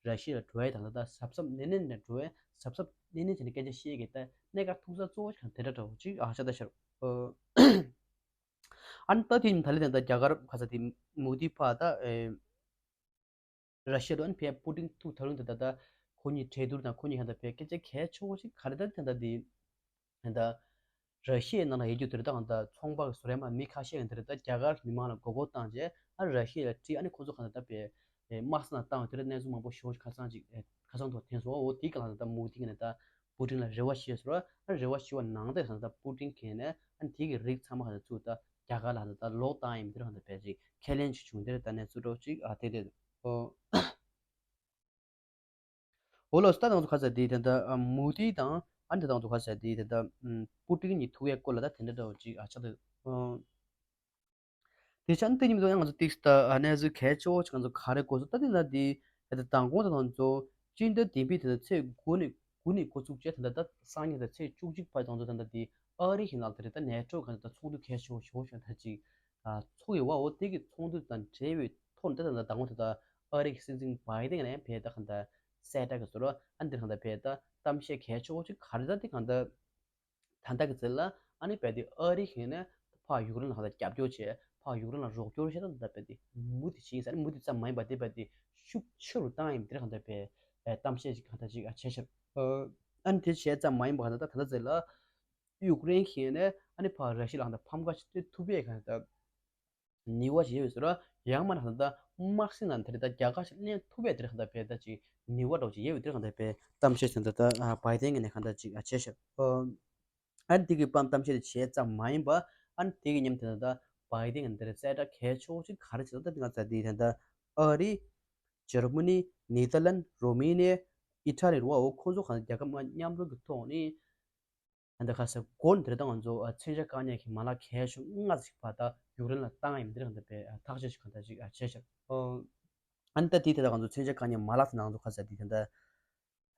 ར་ཤི་ཡ་ལ་འགྲོ་ཡ་དང་ད་ལྟ་གཟབ་གཟབ་ནན་ནན་ནས་འགྲོ་ཡ། གཟབ་གཟབ་ནན་ནན་བྱས་ནས་སྐད་ཆ་བཤད་མཁན་ད་གནད་འགག་ཐུག་ས་གཙོ་བོ་ཞིག་དེ་འདྲ་འདྲ་བོ་ཅིག་ཨ་ཤ་ད་ཤར། ཨ་ནི་ད་དེ་ནི་ད་ལས་ད་ལྟ་རྒྱ་གར་ག་ས་དེ་མོ་དི་ཕར་ད་ཨེ་ར་ཤི་ཡ་དང་ཕར་པུ་ཏིན་ཐུག་ད་རུང་ད་ད་ད་ཁོ་གཉིས་གྲོས་བསྡུར་དང་ཁོ་གཉིས་གང་ལྟར་ཕར་སྐད་ཆ་གལ་ཆེ་བོ་ཞིག་ག་རེ་ད་ད་ད་དེ་ད་ད་ར་ཤི་ཡའི་ནང་ལ་ཡོད་རྒྱུ་དེ་རེད། ད་གང་ལྟར་ཚོང་པ་གི་བཟོ་རིག་མ་མི་ཁ་ཤས་ཀྱིས་དེ་རེད། ད་རྒྱ་གར་མི་མང་ལ་མགོ་སྐོར་བཏང་རྗེས་ཨ་ར་ཤི་ཡ་ལ་དཀྲིས། ཨ་ནི་ཁོ་ཚོ་གང་ལྟར་ད་ཕར་དམག་ས་ནང་བཏང་བ་དེ་རེད། གནས་ཚུལ་མང་པོ་ཞེ་པོ་ཞིག་ཁ་སང་ཅིག་ཁ་སང་ཐོག་ཐོན་སོང་། འོ་དེའི་སྒང་ལ་ད་མུ་དྷི་གིས་ནས་ད་པུ་ཏིན་ལ་རེ་བ་བྱས་སོང་། ཨ་རེ་བ་བྱས་པ་ནང་བཞིན་ད་པུ་ཏིན་གིས་ནས་ཨ་ནི་དེ་གི་རིགས་ཚང་མ་གང་ལྟར་ཚུར་ད་རྒྱ་གར་ལ་ད་ལོག་བཏང་ཡིན། དེ་རེད། གང་ལྟར་ཕར་ཅིག་ཁས་ལེན་ཅིག་བྱུང་། དེ་རེད། ད་གནས་ཚུལ་འདྲ་བོ་ཅིག་ཨ་དེ་དེ་ཨོ། འོ་ལགས་སོ། ད་ང་ཚོ་ཁ་ས་དེ་ད་ལྟ་མུ་དྷི་དང་ཨ་ནི་ད་ལྟ་ང་ཚོ་ཁ་ས་དེ་ད་ལྟ་པུ་ཏིན་གཉིས་ཐུག་ཡའི་སྐོར་ལ་ད་དེ་འདྲ་འདྲ་བོ་ཅིག་ཨ་ཆགས་འདུག་དེ་ཆ་ནི་དེ་ཉིད་དུ་ཡང་ང་ཚོ་ཏིག་ད་གནས་ཚུལ་གལ་ཆེ་བོ་ཅིག་ང་ཚོ་ག་རེ་གོ་སོང་། ད་དེ་ན་དེ་ད་ལྟ་མདང་དགོང་ད་ང་ཚོ་སྤྱི་ཟླ་བདུན་པའི་དེ་ད་ཚེས་དགུ་ནས་དགུ་ནས་འགོ་བཙུགས་བྱས་ད་ལྟ་ད་སང་ཉིན་ད་ཚེས་བཅུ་གཅིག་བར་དུ་ང་ཚོ་ད་ལྟ་དེ་ཨ་རི་ཡི་ནང་དེ་རེད། ད་ནེ་ཊོ་གང་ད་ཚོགས་འདུ་གལ་ཆེ་བོ་ཞེ་པོ་ཞིག་ད་ཅིག་ཨ་ཚོགས་ཡོད་པ། འོ་དེ་གི་ཚོགས་འདུ་དང་འབྲེལ་བའི་ཐོག་ནས་ད་ད་ད་ད་ཨ་རི་གི་སྲིད་འཛིན་བྷའི་ཏིན་ནས་ཕར་ད་གང་ལྟར་གསལ་བསྒྲགས་ཀྱི་བཟོ་འདྲ་ཨ་འདིར་གང་ལྟར་ཕར་ད་གཏམ་བཤད་གལ་ཆེ་བོ་ཅིག་ག་རེ་ད་དེ་གང་ལྟར་ད་ལྟ་གི་ཚེ་ལ་ཨ་ནི་ཕར་དེ་ཨ་རི་གིས་ནས་ཕར་ཡུཀ་རེན་ལ་གང་ལྟར་རྒྱབ་སྐྱོར་བྱས། ཕར་ཡུཀ་རེན་ལ་རོགས་སྐྱོར་བྱས། ད་ད་ཕར་དེ་མུ་མཐུད་བྱས་ཡིན་ཟེར། ཨ་ནི་མུ་མཐུད་ཙམ་མ་ཡིན་པ་དེ་ཕར་དེ་ཤུགས་ཆེ་རུ་བཏང་ཡིན། དེར་གང་ལྟར་ཕར་གཏམ་བཤད་ཅིག་གང་ལྟར་ཅིག་བྱས་ཤག་ཨ་ནི་དེ་བྱས་ཙམ་མ་ཡིན་པ་གང་ལྟར་ད་ད་ལྟ་ཚེ་ལ་ཡུཀ་རེན་གྱིས་ནས་ཨ་ནི་ཕར་ར་ཤི་ཡ་ལ་གང་ལྟར་ཕམ་ཁ་ཞིག་སྤྲད་ཐུབ་པའི་གང་ལྟར་ནུས་པ་ཞིག་ཡོད་ཟེར་བ། ཡང་མིན་ན་གང་ལྟར་དམག་སྲིད་ནང་དེར་ད་རྒྱལ་ཁ་ཞིག་ལེན་ཐུབ་པའི་དེར་གང་ལྟར་ཕར་ད་ཅིག་ནུས་པ་འདྲ་བོ་ཅིག་ཡོད་པའི་དེར་གང་ལྟར་ཕར་གཏམ་བཤད་ཟེར་ད་ད་བྷའི་ཏིན་གྱིས་ནས་གང་ལྟར་ཅིག་བྱས་ཤག་ཨ་ནི་དེ་གི་པར་གཏམ་བཤད་དེ་བྱས་ཙམ་མ་ཡིན་པ། ཨ་ནི་དེ་གི་མཉམ་དུ་ད་ལྟ་བྷའི་ཏིན་གྱིས་འདིར་གསལ་བསྒྲགས་གལ་ཆེ་བོ་ཅིག་ག་རེ་བྱས་ད་ལྟ་ང་ཚོ་དེ་ད་ལྟ་ཨ་རི། འཇར་མ་ནི། ནེ་ཐར་ལན། རོ་མེ་ནི་ཡ། ཨི་ཊ་ལི་རེད་བ། འོ་ཁོང་ཚོ་གང་རྒྱལ་ཁབ་ལྔ་མཉམ་རུབ་ཀྱི་ཐོག་ནས་ད་ལྟ་ཁ་ས་འགོ་ནས་དེ་ད་ང་ཚོ་མཚོན་ཆ་བཀག་ཉར་གྱི་མ་ལག་གལ་ཤོས་ལྔ་ཞིག་ཕར་ད་ཡུཀ་རེན་ལ་བཏང་ཡིན། འདིར་གང་ལྟར་ཕར་ཐག་གཅོད་ཞིག་གང་ལྟར་ཅིག་བྱས་ཤག་ཨ་ནི་ད་དེ་དེ་ད་ང་ཚོ་མཚོན་ཆ་བཀག་ཉར་མ་ལག་དེ་ནང་དུ་ཁ་ས་དེ་ད་ལྟ་ད་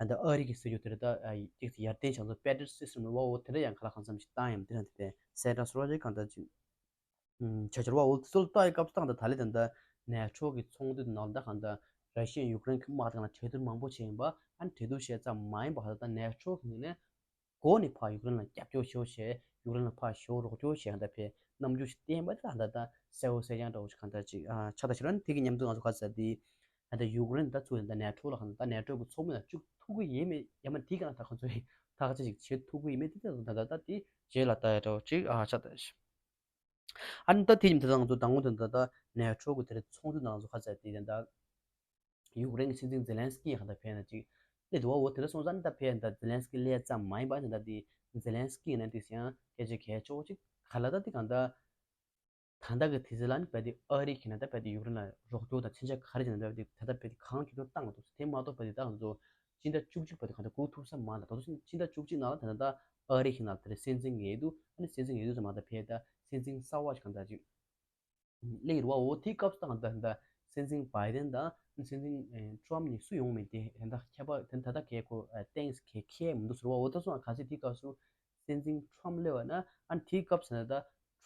ལྟ་ཨ་རི་གི་སྲིད་ཇུས་དེ་རེད། ད་ཅིག་ཡར་ཐོན་བྱས་ཚོ་པེ་ཊི་རི་ཡོཊ་སི་སི་ཊེམ་རེད་བ། འོ་དེ་འདྲ་ཡང་ག་ལ་གང་འཚམ་ཞིག་བཏང་ཡིན། འདིར་གང་ལྟར་ཕར་གསལ་བསྒྲགས་སོགས་ཅིག་གང་ལྟར་ཅིག་བྱས་བྱས་རེད་བ། འོ་དེ་ཚོ་ལ་ལྟ་ཡི་སྐབས་སུ་ད་ད་ལྟ་ད་ལས་ད་ལྟ་ནེ་ཊོ་གི་ཚོགས་འདུ་ནང་ད་གང་ལྟར་ར་ཤི་ཡ་ཡུཀ་རེན་གྱི་དམག་དང་ལ་གྲོས་བསྡུར་མང་པོ་བྱས་ཡིན་པ། ཨ་ནི་གྲོས་བསྡུར་བྱས་ཙམ་མ་ཡིན་པ་གང་ལྟར་ད་ནེ་ཊོ་གི་ངོས་ནས་འགོ་ནས་ཕར་ཡུཀ་རེན་ལ་རྒྱབ་སྐྱོར་ཞེ་པོ་བྱས། ཡུཀ་རེན་ལ་ཕར་ཞེ་པོ་རོགས་སྐྱོར་བྱས་གང་ལྟར་ཕར་རྣམ་འགྱུར་ཞིག་བསྟན་པ་དེ་ད་ད་ད་གསལ་པོ་གསལ་རྐྱང་འདྲ་བོ་ཞིག་གང་ལྟར་ཅིག་ཨ་ཆགས་ད་ཕྱིར། ཨ་ནི་དེ་གི་མཉམ་དུ་ང་ཚོ་ག་ཚོད་དེ་ད་ལྟ་ཡུཀ་རེན་ད་ཚུར་ད་ནེ་ཊོ་ལ་གང་ལྟར་ད་ནེ་ཊོ་གི་ཚོགས་མི་ལ་བཅུག་ཐུབ་ཀྱི་ཡོད་མེད། ཡང་མིན་དེའི་སྒང་ལ་ད་ཁོང་ཚོས་ ཐག་གཅོད་ཅིག་བྱེད་ཐུབ་ཀྱི་ཡིན་མིན་དེ་ད་ད་ད་དེ་རྗེས་ལ་ལྟ་ཡ་འདྲ་བོ་ཅིག་ཨ་ཆགས་བསྡད་ཤག་ཨ་ནི་ད་དེ་ཡིན་ད་ང་ཚོ་མདང་དགོང་དེ་ད་ད་ནེ་ཊོ་གི་དེར་ཚོགས་འདུ་ནང་ཚོ་ཁ་ཚ་དེ་ད་ད་ཡུཀ་རེན་གྱི་སྲིད་འཛིན་ཛེ་ལན་སི་ཀི་གང་ལྟར་ཕེབས་ན་ཅིག་སླེབས་འདུག་བ། འོ་དེ་འདྲ་སོང་ཙང་ད་ཕེབས་ད་ཛེ་ལན་སི་ཀི་སླེབས་ཙམ་མ་ཡིན་པ་ད་ད་དེ་ཛེ་ལན་སི་ཀི་ཡིན་ན་དེ་ཡང་སྐད་ཆ་གལ་ཆེ་བོ་ཅིག་ག་ལ་ད་དེ་གང་ལྟར། ད་ལྟ་གི་དུས་ཚོད་ལ་ནི་རྦད་དེ་ཨ་རི་གིས་ན་ད་རྦད་དེ་ཡུཀ་རེན་ལ་རོགས་སྐྱོར་དང་མཚོན་ཆ་ག་རེ་བྱས་ན་རྦད་དེ་ད་ལྟ་རྦད་དེ་གང་མགྱོགས་མགྱོགས་བཏང་འདུག་དེ་མ་གཏོགས་རྦད་དེ་ད་ང་ཚོ་སྤྱི་ཟླ་བཅུ་གཅིག་བར་དུ་གང་ལྟར་སྒུག་ཐུབ་ས་མ་རེད། ད་དུང་སྤྱི་ཟླ་བཅུ་གཅིག་ནང་ལ་ད་ལྟ་ཨ་རི་གིས་ན་དེར་སྲིད་འཛིན་ངེས་འདུག་ཨ་ནི་སྲིད་འཛིན་ངེས་འདུག་ཙམ་མ་ད་ཕེབས་ད་སྲིད་འཛིན་གསར་བ་ཞིག་གང་ལྟར་ཅིག་སླེབས་ཡོད་རེད་བ། འོ་དེའི་སྐབས་སུ་ད་གང་ལྟར་ད་སྲིད་འཛིན་བའི་ཌེན་དང་སྲིད་འཛིན་ཨེ་ཊམ་ནི་སུ་ཡོང་མིན་དེ་ད་ལྟ་ཁྱད་པར་དེ་ད་ལྟ་གས་ཁོ་ཨེ་ཏེངས་གས་ཁྱད་མི་འདུག་ཟེར་བ། འོ་ད་སོང་ག་ཚོད་དེའི་སྐབས་སུ། སྲིད་འཛིན་ཊམ་སླེབས་པ་ན་ཨ་ནི་དེའི་སྐབས་སུ་ད་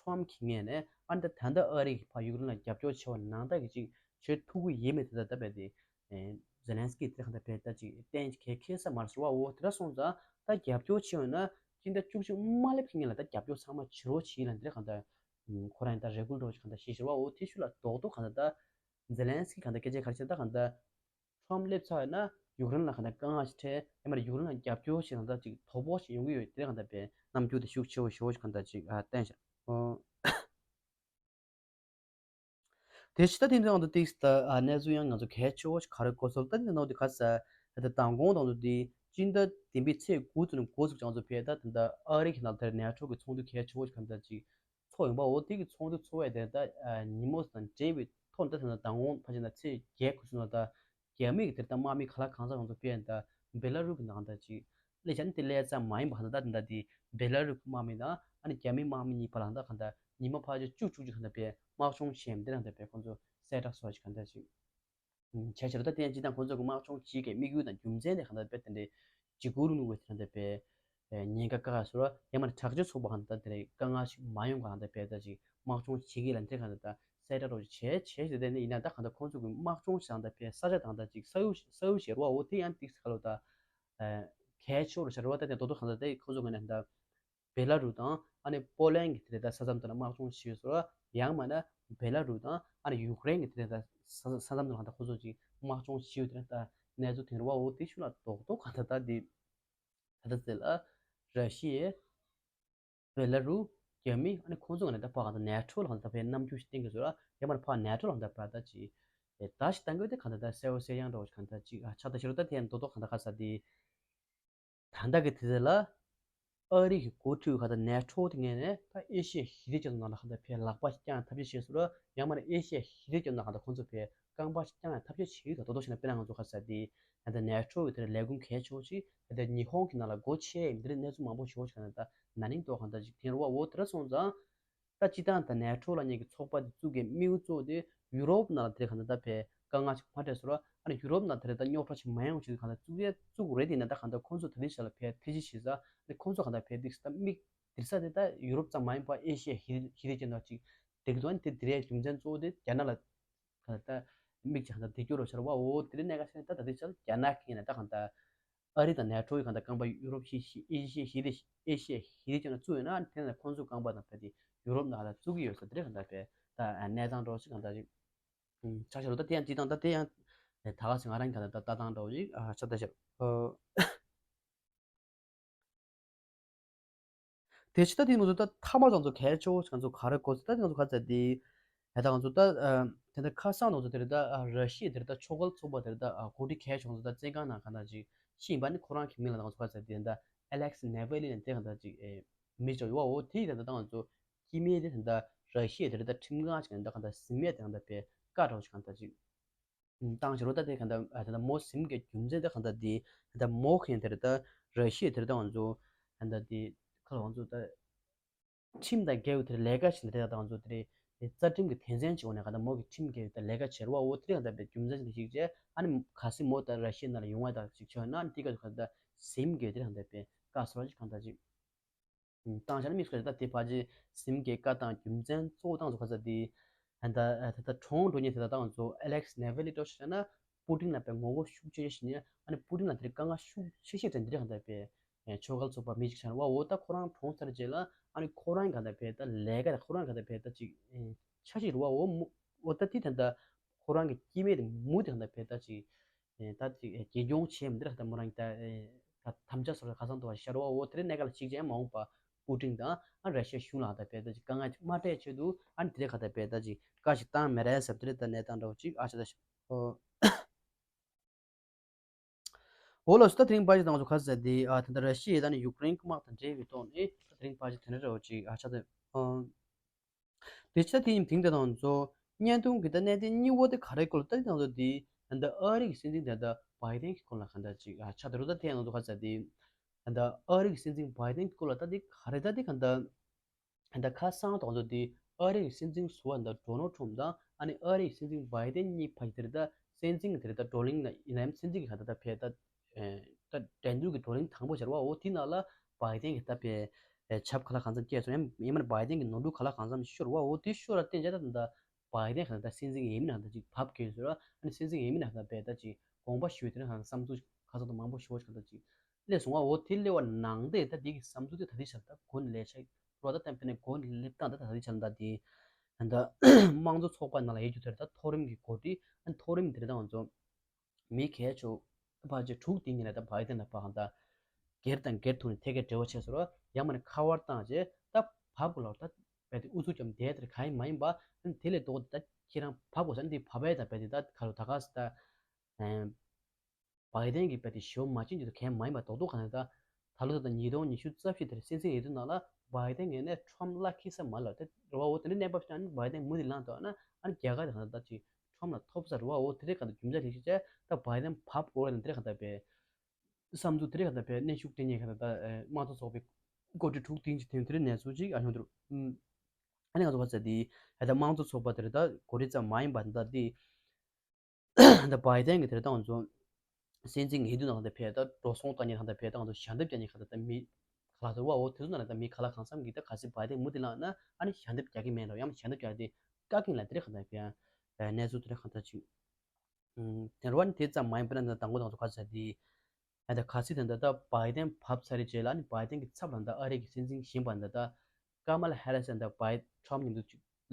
ཊམ་གྱི་ངོས་ནས་ཨ་ནི་ད་ད་ལྟ་ཨ་རི་གིས་ཕར་ཡུཀ་རེན་ལ་རྒྱབ་སྐྱོར་བྱས་པ་ནང་ལྟར་གྱི་ཅིག་བྱེད་ཐུབ་ཀྱི་ཡོད་མེད་དེ་ད་ལྟ་རྦད་དེ་ཨེ་ཛེ་ལན་སི་ཀི་དེ་གང་ལྟར་རྦད་ད་ཅིག་གཏན་གྱི་ཁེལ་ས་མ་རེད་ཟེར་བ། འོ་དེ་འདྲ་སོང་ཙང་ད་རྒྱབ་སྐྱོར་བྱས་པ་ན་སྤྱི་ཟླ་བཅུ་གཅིག་མ་སླེབས་ཀྱི་སྔོན་ལ་ད་རྒྱབ་སྐྱོར་ཚང་མ་བྱེད་རོགས་བྱེད་ལབ་འདི་འདྲ་གང་ལྟར་ཁོ་རང་ད་རེ་སྐུལ་འདྲ་བོ་ཅིག་གང་ལྟར་བྱས་ཟེར་བ། འོ་དེ་ཤུལ་ལ་རྡོག་རྡོག་གང་ལྟར་ད་ཛེ་ལན་སི་ཀི་གང་ལྟར་སྐད་ཆ་ག་རེ་བྱས་ད་གང་ལྟར། ཊམ་སླེབས་ཚར་ན་ཡུཀ་རེན་ལ་གང་ལྟར་དཀའ་ངལ་ཞིག་འཕྲད། ཡང་མིན་ན་ཡུཀ་རེན་ལ་རྒྱབ་སྐྱོར་ཞིག་གང་ལྟར་ཅིག་དོ་ཕོག་ཞིག་ཡོང་གི་ཡོད། དེ་གང་ལྟར་པའི་རྣམ་འགྱུར་དེ་ཤུགས་ཆེ་བོ་ཞེ་བོ་ཞིག་གང་ལྟར་ཅིག་ཨ་བསྟན་ཤག་ཨོ། དེ་ཕྱི་ད་དེ་ནང་དུ་ཏིག་ད་ཨ་གནས་ཚུལ་ཡང་ང་ཚོ་གལ་ཆེ་བོ་ཞིག་ག་རེ་གོ་སོང་ད་དེ་ནང་དུ་ག་ས་ད་མདང་དགོང་དང་དུ་དེ་སྤྱི་ཟླ་བདུན་པའི་ཚེས་དགུ་ཚོ་ནས་འགོ་ཚུགས་ཀྱང་ཚོ་ཕེབས་ད་དེ་འདྲ་ཨ་རི་གི་ནང་དེར་ནེ་ཊོ་གི་ཚོགས་འདུ་གལ་ཆེ་བོ་ཞིག་གང་ལྟར་ཅིག་ཚོགས་ཡོང་པ། འོ་དེ་གི་ཚོགས་འདུ་ཚོགས་པའི་དེ་ད་ཉིན་མོ་དང་འབྲེལ་བའི་ཐོག་འདི་ཐོག་ན་མདང་དགོང་ཕལ་ཆེར་ན་ཚེས་བརྒྱད་གོ་སོང་ན་ད་རྒྱ་མི་གི་དེ་ད་དམག་མི་ག་ལ་གང་ས་གང་ཚོ་ཕེབས་ཡིན། ད་བེ་ལ་རུ་གི་ནང་ད་ཅིག་ལས་བྱ་ནི་དེ་ལས་ཙམ་མ་ཡིན་པ་གང་ད་ད་དེ་འདྲ་དེ་བེ་ལ་རུ་གི་དམག་མི་དང་ཨ་ནི་རྒྱ་མི་དམག་མི་གཉིས་བར་ལ་ད་གང་ད་ཉི་མ་ཕལ་ཆེར་བཅུ་བཅུ་གཅིག་གང་ད་ཕེབས་དམག་སྦྱོང་བྱས་ཡིན། དེ་རང་ད་ཕེབས་ཁོང་ཚོ་གསལ་བསྒྲགས་སོགས་ཅིག་གང་ད་ཅིག་བྱས་བྱས་རུ་ད་དེ་ཡང་སྤྱི་བཏང་ཁོང་ཚོ་གི་དམག་སྦྱོང་བྱེད་ཀྱི་དམིགས་ཡུལ་དང་རྒྱུ་མཚན་དེ་གང་ལྟར་དཔེ་དེ་འདྲའི་འཇིགས་སྐུལ་རུ་ནུས་པའི་དེ་ལྟར་དཔེ་ཉེན་ཁ་བཀག་ཟེར་བ་ཡང་མ་དྲག་སྤྱོད་ཚོགས་པ་གང་ལྟར་དེ་འདྲའི་དཀའ་ངལ་ཞིག་མ་ཡོང་གང་ལྟར་དཔེ་ད་ཅིག་དམག་སྦྱོང་བྱེད་ཀྱི་ལ་འདྲེ་གང་ལྟར་ད་གསལ་བསྒྲགས་རོགས་བྱས་བྱས་ཞེས་དེ་ནི་ཡིན་ན་ད་གང་ལྟར་ཁོང་ཚོ་གི་དམག་སྦྱོང་ཞིག་གང་ལྟར་དཔེ་ས་ཆ་གང་ལྟར་ཅིག་ས་ཡུལ་ས་ཡུལ་ཞེས་རོ་འོ་དེ་ཡང་ཏིག་ས་ཁ་ལོ་ད་གལ་ཆེ་བོ་རུ་ཤར་བ་ད་དེ་རྡོག་རྡོག་གང་ལྟར་དེ་ཁོང་ཚོ་གི་ནས་ད། བེ་ལ་རུ་དང་ཨ་ནི་པོ་ལན་གྱི་དེ་རེད་ད་ས་མཚམས་དེ་ལ་དམག་སྦྱོང་བྱས་ཡོད་ཟེར་བ། ཡང་མིན་ན་བེ་ལ་རུ་དང་ཨ་ནི་ཡུཀ་རེན་གྱི་དེ་རེད་ད་ས་ས་མཚམས་དེ་ལ་ད་ཁོ་ཚོ་ཅིག་དམག་སྦྱོང་བྱས་ཡོད་དེ་རེད་ད་གནས་ཚུལ་དེ་རེད་བ། འོ་དེ་ཤུལ་ལ་རྡོག་རྡོག་ག་ད་ད་དེ་ད་ད་ཚེ་ལ་ར་ཤི་ཡའི་བེ་ལ་རུ་རྒྱ་མི་ཨ་ནི་ཁོ་ཚོ་ག་ནས་ད་ཕ་ག་ད་ནེ་ཊོ་ལ་ག་ད་ཕའི་རྣམ་འགྱུར་ཞིག་བསྟན་གྱི་ཟེར་བ། ཡང་མིན་ན་ཕ་ནེ་ཊོ་ལ་ག་ད་ཕ་ད་ཅིག་ད་ཞིག་བཏང་གི་དེ་ག་ད་ད་གསལ་བོ་གསལ་ཡང་འདྲ་བོ་ཞིག་ག་ད་ཅིག་ཆགས་ད་ཤི་རུ་ད་དེ་རྡོག་རྡོག་ག་ད་ག་ས་དེ། ད་ལྟ་གི་དུས་ཚོད་ལ་ཨ་རི་གི་འགོ་ཁྲིད་ཁག་དང་ནེ་ཊོ་དེ་ངོས་ནས་ད་ཨེ་ཤི་ཡ་ཞི་བདེ་ལྗོངས་ནང་ལ་ཁག་དང་ཕའི་ལག་པ་ཞིག་བརྐྱང་ཐབས་ཤེས་བྱས་སོང་ར། ཡང་མིན་ན་ཨེ་ཤི་ཡ་ཞི་བདེ་ལྗོངས་ནང་ཁག་དང་ཁོང་ཚོ་ཕའི་རྐང་པ་ཞིག་བརྐྱང་ཐབས་ཤེས་བྱེད་ཀྱི་འདུག་དོ་དོ་ཞིག་ན་དཔེར་ན་ང་ཚོ་ཁ་ས་དེ་ད་ལྟ་ནེ་ཊོ་གི་དེར་ལས་ཁུངས་གལ་ཆེ་བོ་ཞིག་ད་ལྟ་ཉི་ཧོང་གི་ནང་ལ་སྒོ་ཕྱེ་ཡིན་འདིར་གནས་ཚུལ་མང་པོ་ཞིག་ཞིག་ན་ད་ན་ནིང་ཏོག་གང་ལྟར་ཅིག་ཐེངས་རུ་བ་འོ་དེ་ར་སོང་ཙང་། ད་སྤྱི་བཏང་ད་ནེ་ཊོ་ལབ་མཁན་གྱི་ཚོགས་པ་དེ་བཙུགས་ཀྱི་དམིགས་ཡུལ་གཙོ་བོ་དེ་ཡུ་རོབ་ནང་ལ་དེ་གང་ལྟར་ད་ཕའི་དཀའ་ངལ་ཞིག་མ་འཕྲད་སོང་ར། ཨ་ནི་ཡུ་རོབ་ནང་དེ་རེད་ད་རྙོག་དྲ་ཞིག་མ་ཡོང་ཆེད་གང་ལྟར་བཙུགས་ཡས་བཙུགས་རེད། དེ་ཡིན་ན་ད་གང་ལྟར་ཁོང་ཚོ་ད་ལྟའི་ཆ་ལ་ཕའི་ཐེ་ཇི་བྱེད་ས་ཨ་ནི་ཁོང་ཚོ་གང་ལྟར་ཕའི་ཏིག་ས་ད་དམིགས་དེར་ས་དེ་ད་ཡུ་རོབ་ཙམ་མ་ཡིན་པ་ཨེ་ཤི་ཡ་ཧི་ཧི་རི་ཅན་ནང་ཅིག་དེ་གི་དོན་དེ་དེ་རེད། རྒྱུ་མཚན་གཙོ་བོ་དེ་རྒྱ་ནག་ལ་གང་ལྟར་ད་དམིགས་ཀྱི་གང་ལྟར་དེ་སྐྱོ་རོ་ཤར་བ་འོ་དེ་རེད། གནད་འགག་ཆེ་ན་ད་ད་ལྟའི་ཆ་ལ་རྒྱ་ནག་གི་ཡིན་ན་ད་གང་ལྟར། ཨ་རི་དང་ནེ་ཊོ་ཡི་གང་ལྟར་རྐང་པ་ཡུ་རོབ་ཤི་ཤི་ཨེ་ཤི་ཡ་ཤི་རི་ཨེ་ཤི་ཡ་ཤི་རི་ཅན་ལ་བཙུགས་ཡོད་ན་དེ་ནས་ཁོང་ཚོའི་རྐང་པ་དང་ཕ་དེ་ཡུ་རོབ་ནང་ལ་བཙུགས་ཀྱི་ཡོད་ས་དེ་རེད། གང་ལྟར་པའི་ད་གནས་སྟངས་འདྲ་ཞིག་གང་ལྟར་ཞིག་ཆགས་ཤར་ལོ། ད་དེ་ཡང་སྤྱི་བཏང་ད་དེ་ཡང་ད་ག་ཟེ་ང་རང་གི་གང་ལྟར་ད་ལྟ་སྟངས་འདྲ་ཞིག་ཆགས་ད་ཤར། དེ་ཕྱི་ད་དེ་ང་ཚོ་ད་མཐའ་མ་ཙམ་ཚོ་གལ་ཆེ་བོ་ང་ཚོ་ག་རེ་གོ་ཚོད་ད་ང་ཚོ་ག་ཚད་དེ་ད་ང་ཚོ་ད་དེ་འདྲ་ཁ་སང་ང་ཚོ་དེ་རེད་ད་ར་ཤི་ཡའི་དེ་རེད་ད་ཆོག་མཆན་ཚོགས་པ་དེ་རེད་ད་འགོ་ཁྲིད་གལ་ཆེ་ང་ཚོ་ད་བཙན་ཁང་ནང་ག་ན་ཅིག་ཤི་ཡིན་པ་ནི་ཁོ་རང་གི་མིང་ལ་ང་ཚོ་ག་ཚད་དེ་ད་ཨ་ལེག་སི་ནེ་ཝེ་ལི་ནས་དེ་ག་ད་ཅིག་མི་ཅོ་ཡོ་འོ་དེ་ད་ད་ང་ཚོ་སྐྱེ་དམན་དེ་ད་ར་ཤི་ཡའི་དེ་རེད་ད་ཁྲིམས་ཁང་ཅིག་ད་ག་ད་ཟིན་མེད་དེ་ག་ད་པའི་བཀའ་འགྲོ་ཅིག་ག་ད་ཅིག་བཏང་ཕྱིར་རོ། ད་དེ་ག་ད་ད་མོ་ཟིན་གྱི་རྒྱུ་མཚན་དེ་ག་ད་དེ་ད་མོ་གི་དེར་ད་ར་ཤི་ཡའི་དེར་ད་ང་ཚོ་ད་དེ་ཁ་ལ་ང་ཚོ་ད་ཁྲིམས་དང་འགལ་བའི་དེར་ལས་ཀ་བྱེད་དེ་ད་ང་ཚོ་དེ་རྩ་ཁྲིམས་ཀྱི་དོན་ཚན་ཅིག་འོ་ནས་ག་ད་མོ་གི་ཁྲིམས་འགལ་བའི་ད་ལས་ཀ་བྱེད་རོ་བ། འོ་དེ་ག་ད་པའི་རྒྱུ་མཚན་ཅིག་ཞིག་བྱས་ཨ་ནི་ག་སི་མོ་ད་ར་ཤི་ཡའི་ནང་ལ་ཡོང་བ་ད་ཅིག་ཆོག་ན་ཨ་ནི་དེ་ག་ད་ཟིན་གྱི་དེ་ག་ད་པའི་བཀའ་སོགས་ཅིག་ག་ད་ཅིག་བཏང་བྱས་ན་དམིགས་སུ་ད་དེ་ཕལ་ཆེར་ཟིན་གྱི་བཀའ་བཏང་རྒྱུ་མཚན་གཙོ་བོ་བཏང་ཚོ་ཁ་ཚ་དེ་ད་ད་ད་གྲོངས་འགྲོ་མཁན་དེ་ད་ང་ཚོ་ཨ་ལེག་སི་ནེ་ཝེ་ལི་འདྲ་བོ་ཞིག་བྱས་ན་པུ་ཏིན་ལ་པའི་ངོ་རྒོལ་ཤུགས་ཆེ་ཤོས་ཞིག་ནས་ཨ་ནི་པུ་ཏིན་ལ་དེར་དཀའ་ངལ་ཤུགས་ཆེ་ཤོས་དེ་འདི་རེད། གང་ལྟར་པའི་ཆོག་མཆན་ཚོགས་པ་མི་གཅིག་བྱས་ན་བ་འོ་ད་ཁོ་རང་གྲོངས་ཚར་རྗེས་ལ་ཨ་ནི་ཁོ་རང་གང་ལྟར་པའི་ད་ལས་ཀ་དང་ཁོ་རང་གང་ལྟར་པའི་ད་ཅིག་ཆ་ཤས་རུ་བ་འོ་མོ་འོ་ད་དེ་ད་ད་ཁོ་རང་གི་སྐྱེ་དམན་དེ་མུ་དེ་གང་ལྟར་པའི་ད་ཅིག་ད་ཅིག་རྒྱལ་སྐྱོང་བྱས་མི་འདི་རེད། གང་ལྟར་མོ་རང་གི་ད་ ད་དམ་བཅའ་སོགས་ལ་ཁ་སང་དུ་བ་ཤར་བ་འོ་དེ་རིང་གནད་འགག་ལ་གཅིག་ཅན་མ་འོངས་པ་པུ་ཏིན་དང་ཨ་ར་ཤི་ཡ་གཞུང་ལ་ད་བལ་ད་ཅིག་དཀའ་ངལ་ཅིག་མ་སྤྲད་ཆེད་དུ་ཨ་ནི་དེ་རིང་ག་ད་བལ་ད་ཅིག་བཀའ་ཞིག་བཏང་མེད་རེད་ཟེར་དེ་རིང་ད་གནས་སྟངས་འདྲ་བོ་ཅིག་ཨ་ཆ་ད་ཤི་ཨོ། འོ་ལགས་སོ། ད་དེ་རིང་ཕལ་ཆེར་ད་ང་ཚོ་ག་ཚོད་ཟེར་དེ་ཨ་ད་ད་ར་ཤི་ཡ་ད་ནི་ཡུཀ་རེན་དམག་དང་འབྲེལ་བའི་ཐོག་ནས་ད་དེ་རིང་ཕལ་ཆེར་དེ་འདྲ་འདྲ་བོ་ཅིག་ཨ་ཆ་ད་ཨོ། དེ་ཆ་དེ་ཡིན་དེང་དེ་དང་ཚོ་བརྙན་ཐུང་གི་ད་གནད་དོན་གཉིས་པོ་དེ་ག་རེ་སྐོར་ལ་ད་དེ་དང་ཚོ་དེ་ད་ཨ་རི་གི་སྲིད་འཛིན་དེ་ད་བྷའི་ཏན་གི་སྐོར་ལ་ག་འདྲ་ཅིག་ཨ་ཆ་དེ་རུ་ད་དེ་ང་ཚོ་ག་ཚོད་དེ་ད་ཨ་རི་གི་སྲིད་འཛིན་བྷའི་ཏན་གི་སྐོར་ལ་ད་དེ་ག་རེ་ད་དེ་ག་འདྲ་ད་ཁ་སང་དང་ཚོ་དེ་ཨ་རི་གི་སྲིད་འཛིན་ཟུར་པ་ད་ཌོ་ནལ་ཊམ་དང་ཨ་ནི་ཨ་རི་གི་སྲིད་འཛིན་བྷའི་ཏན་གཉིས་ཕ་གི་དེ་རེད་ད་སྲིད་འཛིན་གི་དེ་རེད་ད་བགྲོ་གླེང་ཡིན་ནའི་སྲིད་འཛིན་གི་ག་འདྲ་ད་ཕེ་ད་ད་འགྲན་བསྡུར་གི་བགྲོ་གླེང་དང་པོ་ཟེར་བ་འོ་དེ་ནང་ལ་བྷའི་ཏན་གི་ད་ཕེ། ཆབ་ཁ་ལག་གང་འཚམ་སྐྱེས་སོང་ཡང་ཡིན་མིན་བྷའི་ཏན་གྱི་ནོར་འཁྲུལ་ཁ་ལག་གང་འཚམ་ཤོར་བ་འོ་དེ་ཤོར་ར་བརྟེན་བྱས་ད་ད་བྷའི་ཏན་གང་ད་སྲིད་འཛིན་ཡིན་མིན་གང་ད་ཅིག་བབ་དགོས་ཟེར་བ་ཨ་ནི་སྲིད་འཛིན་ཡིན་མིན་གང་ད་བས་ད་ཅིག་དགོངས་པ་ཞུས་དེ་ནས་གང་བསམ་ཚུལ་ཁ་སང་དུ་མང་པོ་ཞུ་བ་ཞིག་གང་ད་ཅིག་སླེབས་སོང་བ་འོ་དེ་སླེབས་པ་ནང་དེ་ད་དེ་གི་བསམ་ཚུལ་དེ་ད་དེ་ཆ་ད་གོ་ནས་ལས་ཆ་རོ་ད་ཏན་པེ་ནས་གོ་ནས་སླེབས་སྟངས་ད་ད་དེ་ཆ་ད་དེ་ད་དམངས་གཙོ་ཚོགས་པ་ནང་ལ་ཡོད་རྒྱུ་དེར་ད་མཐོ་རིམ་གྱི་འགོ་ཁྲིད་ཨ་ནི་མཐོ་རིམ་དེ་རེད་ད་ང་ཚོ། མི་གལ་ཆེ་ཕལ་ཆེར་དྲུག་དེ་ཉིན་ལ་ད་བྷའི་ཏན་ལ་ཕ་ཧང་ད་སྒེར་དང་སྒེར་ཐོག་ནས་ཐད་ཀའི་འབྲེལ་བ་བྱས་སོང་ར་ཡང་མ་ནས་ཁ་པར་བཏང་རྗེས་ད་བབ་དགོས་ལ་ད་བས་ཏེ་ཨུ་ཚུགས་ཀྱང་བསྡད་དེར་གང་ཡིན་མ་ཡིན་པ་དེ་ལས་ལྡོག་ད་ཁྱེད་རང་བབ་དགོས་ས་འདི་བབ་ཡས་ད་བས་ཏེ་ད་ཁ་ལོ་ད་ག་སི་ད་བྷའི་ཏན་གྱི་བས་ཏེ་ཞེ་པོ་མ་ཕྱིན་རྒྱུ་ད་གང་ཡིན་མ་ཡིན་པ་རྡོག་རྡོག་གང་ཡིན་ད། ད་ལོ་ད་ཉིས་སྟོང་ཉི་ཤུ་རྩ་བཞི་དེར་སྲིད་འཛིན་ཡོད་དུས་ནང་ལ་བྷའི་ཏན་ངོས་ནས་ཁྲོམ་ལ་ཁེ་ས་མ་ལ་དེ་རེ་བ་འོ་དེ་འདྲ་གནས་བབ་ཤང་བྷའི་ཏན་མུ་དེ་ལངས་ཐོག་ན་ཨ་ནི་རྒྱ་གར་དེ་གང་ལྟར་ཅིག་ཁྲོམ་ལ་ཐོབ་ས་རེ་བ་འོ་དེ་རེ་གང་ལྟར་རྒྱུ་མཚན་ལེགས་ཤིག་བྱས་ད་བྷའི་ཏན་བབ་འོ་ལ་དེ་རེ་གང་ལྟར་པའི་བསམ་ཚུལ་དེ་རེ་གང་ལྟར་པའི་གནས་ཤུགས་དེ་ཉིད་གང་ལྟར་ད་དམངས་གཙོ་ཚོགས་པའི་འགོ་ཁྲིད་དྲུག་དེ་ཅིག་དེ་དེ་རེ་གནས་ཚུལ་ཅིག་ཨ་ཡོང་དུ་ཨ་ནི་ང་ཚོ་བ་ཚ་དེ་ད་དམངས་གཙོ་ཚོགས་པ་དེ་རེ་ད་འགོ་ཁྲིད་ཙམ་མ་ཡིན་པ་ད་དེ། ད་བྷའི་ཏན་གྱི་དེར་ད་ང་ཚོ་སྲིད་འཛིན་ཡིན་དུས་ནང་ད་ཕེ་ད་འགྲོ་སོང་བཏང་ཉིན་ད་ཕེ་ད་ང་ཚོ་ཞལ་འདེབས་རྒྱག་ཉིན་ཁ་ད་ད་མི་ཁ་ལག་ཟེར་བ་འོ་དེ་ཚོ་ནང་ད་མི་ཁ་ལག་གང་འཚམ་གྱིས་ད་ག་ཚོད་བྷའི་ཏན་མུ་དེ་ལངས་ན་ཨ་ནི་ཞལ་འདེབས་རྒྱག་གི་མེད་འགྲོ་ཡང་ཞལ་འདེབས་རྒྱག་དེ་བཀག་གིན་ལ་དེ་རེ་ག་ད་ཕེ་གནས་ཚུལ་དེ་རེ་ག་ད་ཅིག་དེ་རུ་ཨ་ནི་དེ་ཙམ་མ་ཡིན་པ་ན་ད་དང་པོ་དང་ཚོ་ག་ཚོད་དེ་ད་ག་ཚོད་དེ་ད་ད་བྷའི་ཏན་བབས་ཚར་རེ་རྗེས་ལ་ཨ་ནི་བྷའི་ཏན་གྱི་ཚབ་ལ་ད་ཨ་རི་གི་སྲིད་འཛིན་གཞན་པ་ད་ད་ཀ་མ་ལ་ཧེ་རི་སི་ད་བྷའི་ཁྲོམ་མཉམ་དུ་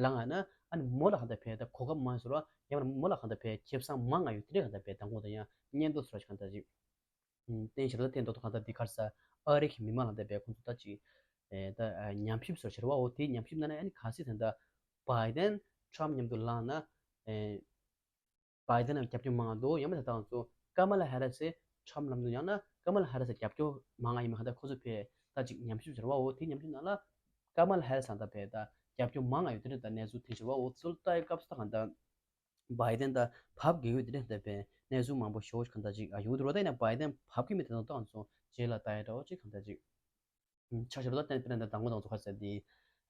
ལངས་ཡ་ན་ཨ་ནི་མོ་ལ་གང་ལྟར་བས་ད་གོ་སྐབས་མང་ཟེར་བ་ཡང་མོ་ལ་གང་ལྟར་བས་ཁེ་བཟང་མང་ང་ཡོད་དེ་རེ་གང་ལྟར་བས་དང་པོ་དང་ཡང་སྙན་ཐོ་ཟེར་བ་ཞིག་གང་ལྟར་ཅིག་བསྟན་ཞེ་ལ་བསྟན་ཏོག་ཏོ་གང་ལྟར་འདི་གར་ས་ཨ་རི་གི་མི་མང་ལ་གང་ལྟར་བས་ཁོང་ཚོ་ད་ཅིག་ད་ཉམས་ཞིབ་ཟེར་བ་འོ་དེ་ཉམས་ཞིབ་ན་ན་ཨ་ནི་ག་སི་ད་ད་བྷའི་ཏན་ཁྲོམ་མཉམ་དུ་ལངས་ན་བྷའི་ཏན་ལ་རྒྱབ་སྐྱོར་མང་ང་འདུག་ཡང་མིན་ད་ད་ང་ཚོ་ཀ་མ་ལ་ཧེ་རི་སི་ཁྲོམ་ལམ་དུ་ཡང་ན་ཀ་མ་ལ་ཧེ་རི་སི་རྒྱབ་སྐྱོར་མང་ང་ཡིན་མིན་གང་ལྟར་ཁོང་ཚོ་བས་ད་ཅིག་ཉམས་ཞིབ་ཟེར་བ་འོ་དེ་ཉམས་ཞིབ་ན་ལ་ཀ་མ་ལ་ཧེ་རི་སི་ད་བས་ད་རྒྱབ་སྐྱོར་མང་ང་ཡོད་དེ་རེད་ད་གནས་ཚུལ་དེ་ཞེ་བ་འོ་ཚོལ་ལྟ་ཡི་སྐབས་སུ་ད་གང་ལྟར། བྷའི་ཏན་ད་བབ་དགོས་ཡོད་དེ་འདྲ་བས་གནས་ཚུལ་མང་པོ་ཞོག་གང་ལྟར་ཅིག་ཨ་ཡོང་དུ་རོ་ད་ཡིན་ན་བྷའི་ཏན་བབ་ཀྱི་མི་དེ་ཚོ་དང་ཚོ་རྗེས་ལ་ལྟ་ཡ་འདྲ་བོ་ཅིག་གང་ལྟར་ཅིག་ཆ་ཞབས་ད་བསྟན་པའི་ནང་དང་ངོ་དང་ཚོ་ཁ་ཟེར་དེ་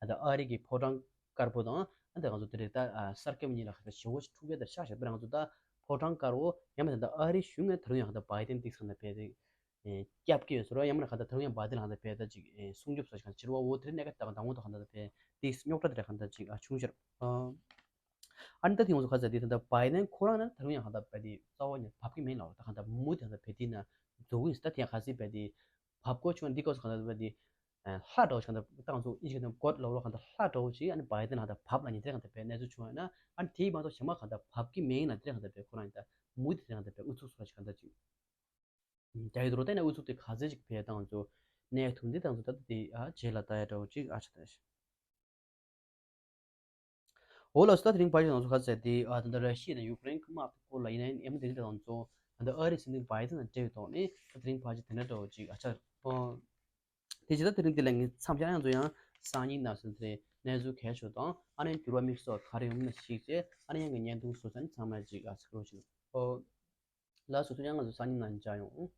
ད་ཨ་རི་གི་ཕོ་བྲང་དཀར་པོ་དང་ཨ་ད་ང་ཚོ་དེ་རེད་ད་གསར་སྐྱེམས་གཉིས་ལ་ཁ་ཞེ་བོ་ཞིག་འཁྲུག་ཡ་དེ་ཆ་ཞབས་པའི་ང་ཚོ་ད་ཕོ་བྲང་དཀར་པོ་ཡང་མིན་ད་ཨ་རི་གཞུང་ངས་ད་རུང་ཡང་ད་བྷའི་ཏན་ཏིག་ཚང་ན་བས་དེ་སྐྱབས་ཀྱི་ཡོད་ཟེར་བ་ཡང་མིན་ཁ་ད་ད་རུང་ཡང་བྷའི་ཏན་ལ་ཁ་ད་བས་ད་ཅིག་སྲུང་སྐྱོབ་ཟེར་ཁ་ཕྱིར་བ་འོ་དེ་རེད་གནད་འགག་ད་དང་ངོ་དང་ཁ་ད་བས་ཏིག་རྙོག་དྲ་དེ་རེད་གང་ལྟར་ཅིག་ཨ་བྱུང་ཕྱིར། ཨ་ནི་ད་དེ་ང་ཚོ་ཁ་ཟེར་དེ་ད་ལྟ་བྷའི་ཏན་ཁོ་རང་ནི་ད་རུང་ཡང་གང་ལྟར་བས་དེ་རྩ་བ་ནས་བབ་ཀྱི་མེད་ལ་ད་གང་ལྟར་མུ་དེ་ད་བས་དེ་ན་འཛུགས་ཡིན་ད་དེ་ག་སྲིད་བས་དེ་བབ་དགོས་བྱུང་འདི་སྐབས་སུ་གང་ལྟར་བས་དེ་ལྷ་འདྲ་བོ་ཞིག་གང་ལྟར་ད་ང་ཚོ་ཨིན་ཇི་གང་ལྟར་གོད་ལོག་ལོག་གང་ལྟར་ལྷ་འདྲ་བོ་ཞིག་ཨ་ནི་བྷའི་ཏན་གང་ལྟར་བབ་ལ་ཉིན་དེ་གང་ལྟར་བས་གནས་ཚུལ་བྱུང་ཡོད་ན་ཨ་ནི་དེའི་མ་གཏོགས་གཞན་མ་གང་ལྟར་བབ་ཀྱི་མེད་ཡིན་ན་དེ་གང་ལྟར་བས་ཁོ་རང་ཡིན་ད་མུ་དེ་དེ་གང་ལྟར་བས་ཨུ་ཚུགས་སོ་ཞིག་གང་ལྟར་ཅིག་རྒྱ་ཡིག་ཏུ་རོ་བལྟས་ན་ཨུ་ཚུགས་དེ་ག་ཚོད་ཅིག་བས་ད་ང་ཚོ་གནས་ཐུབ་འདི་ད་ང་ཚོ་ད་ལྟ་དེ་ཨ་རྗེས་ལ་ལྟ་ཡ་འདྲ་བོ་ཅིག་ཨ་ཆ་ད་ཞིག་འོ་ལགས་སོ། ད་དེ་རིང་ཕལ་ཆེར་ང་ཚོ་ག་ཚོད་དེ་ཨ་ད་ལྟ་ར་ཤི་ཡ་དང་ཡུཀ་རེན་གྱི་དམག་དེ་སྐོར་ལ་ཡིན་ན་ཡང་དེ་རིང་ད་ང་ཚོ་ད་ལྟ་ཨ་རི་སྲིད་འཛིན་བྷའི་ཏན་དང་འབྲེལ་བའི་ཐོག་ནས་ད་དེ་རིང་ཕལ་ཆེར་དེ་འདྲ་འདྲ་བོ་ཅིག་ཨ་ཆ་ཨོ། དེ་བྱས་ད་དེ་རིང་འདི་ལ་ངས་མཚམས་བཞག་ང་ཚོ་ཡང་སང་ཉིན་ནང་སོང་དེ་གནས་ཚུལ་གལ་ཆེ་དང་ཨ་ནི་འགྱུར་བ་དམིགས་སུ་ག་རེ་ཡོང་ན་ཞིག་བྱས་ཨ་ནི་ཡང་གི་བརྙན་ཐུང་བཟོ་ས་ནི་ཚང་མ་ཅིག་ཨ་ཚིག་རོ་ཅིག་ཨོ། ལགས་སོ། ཚུར་ཡང་ང་ཚོ་སང་ཉིན་ནང་མཇལ་ཡོང་།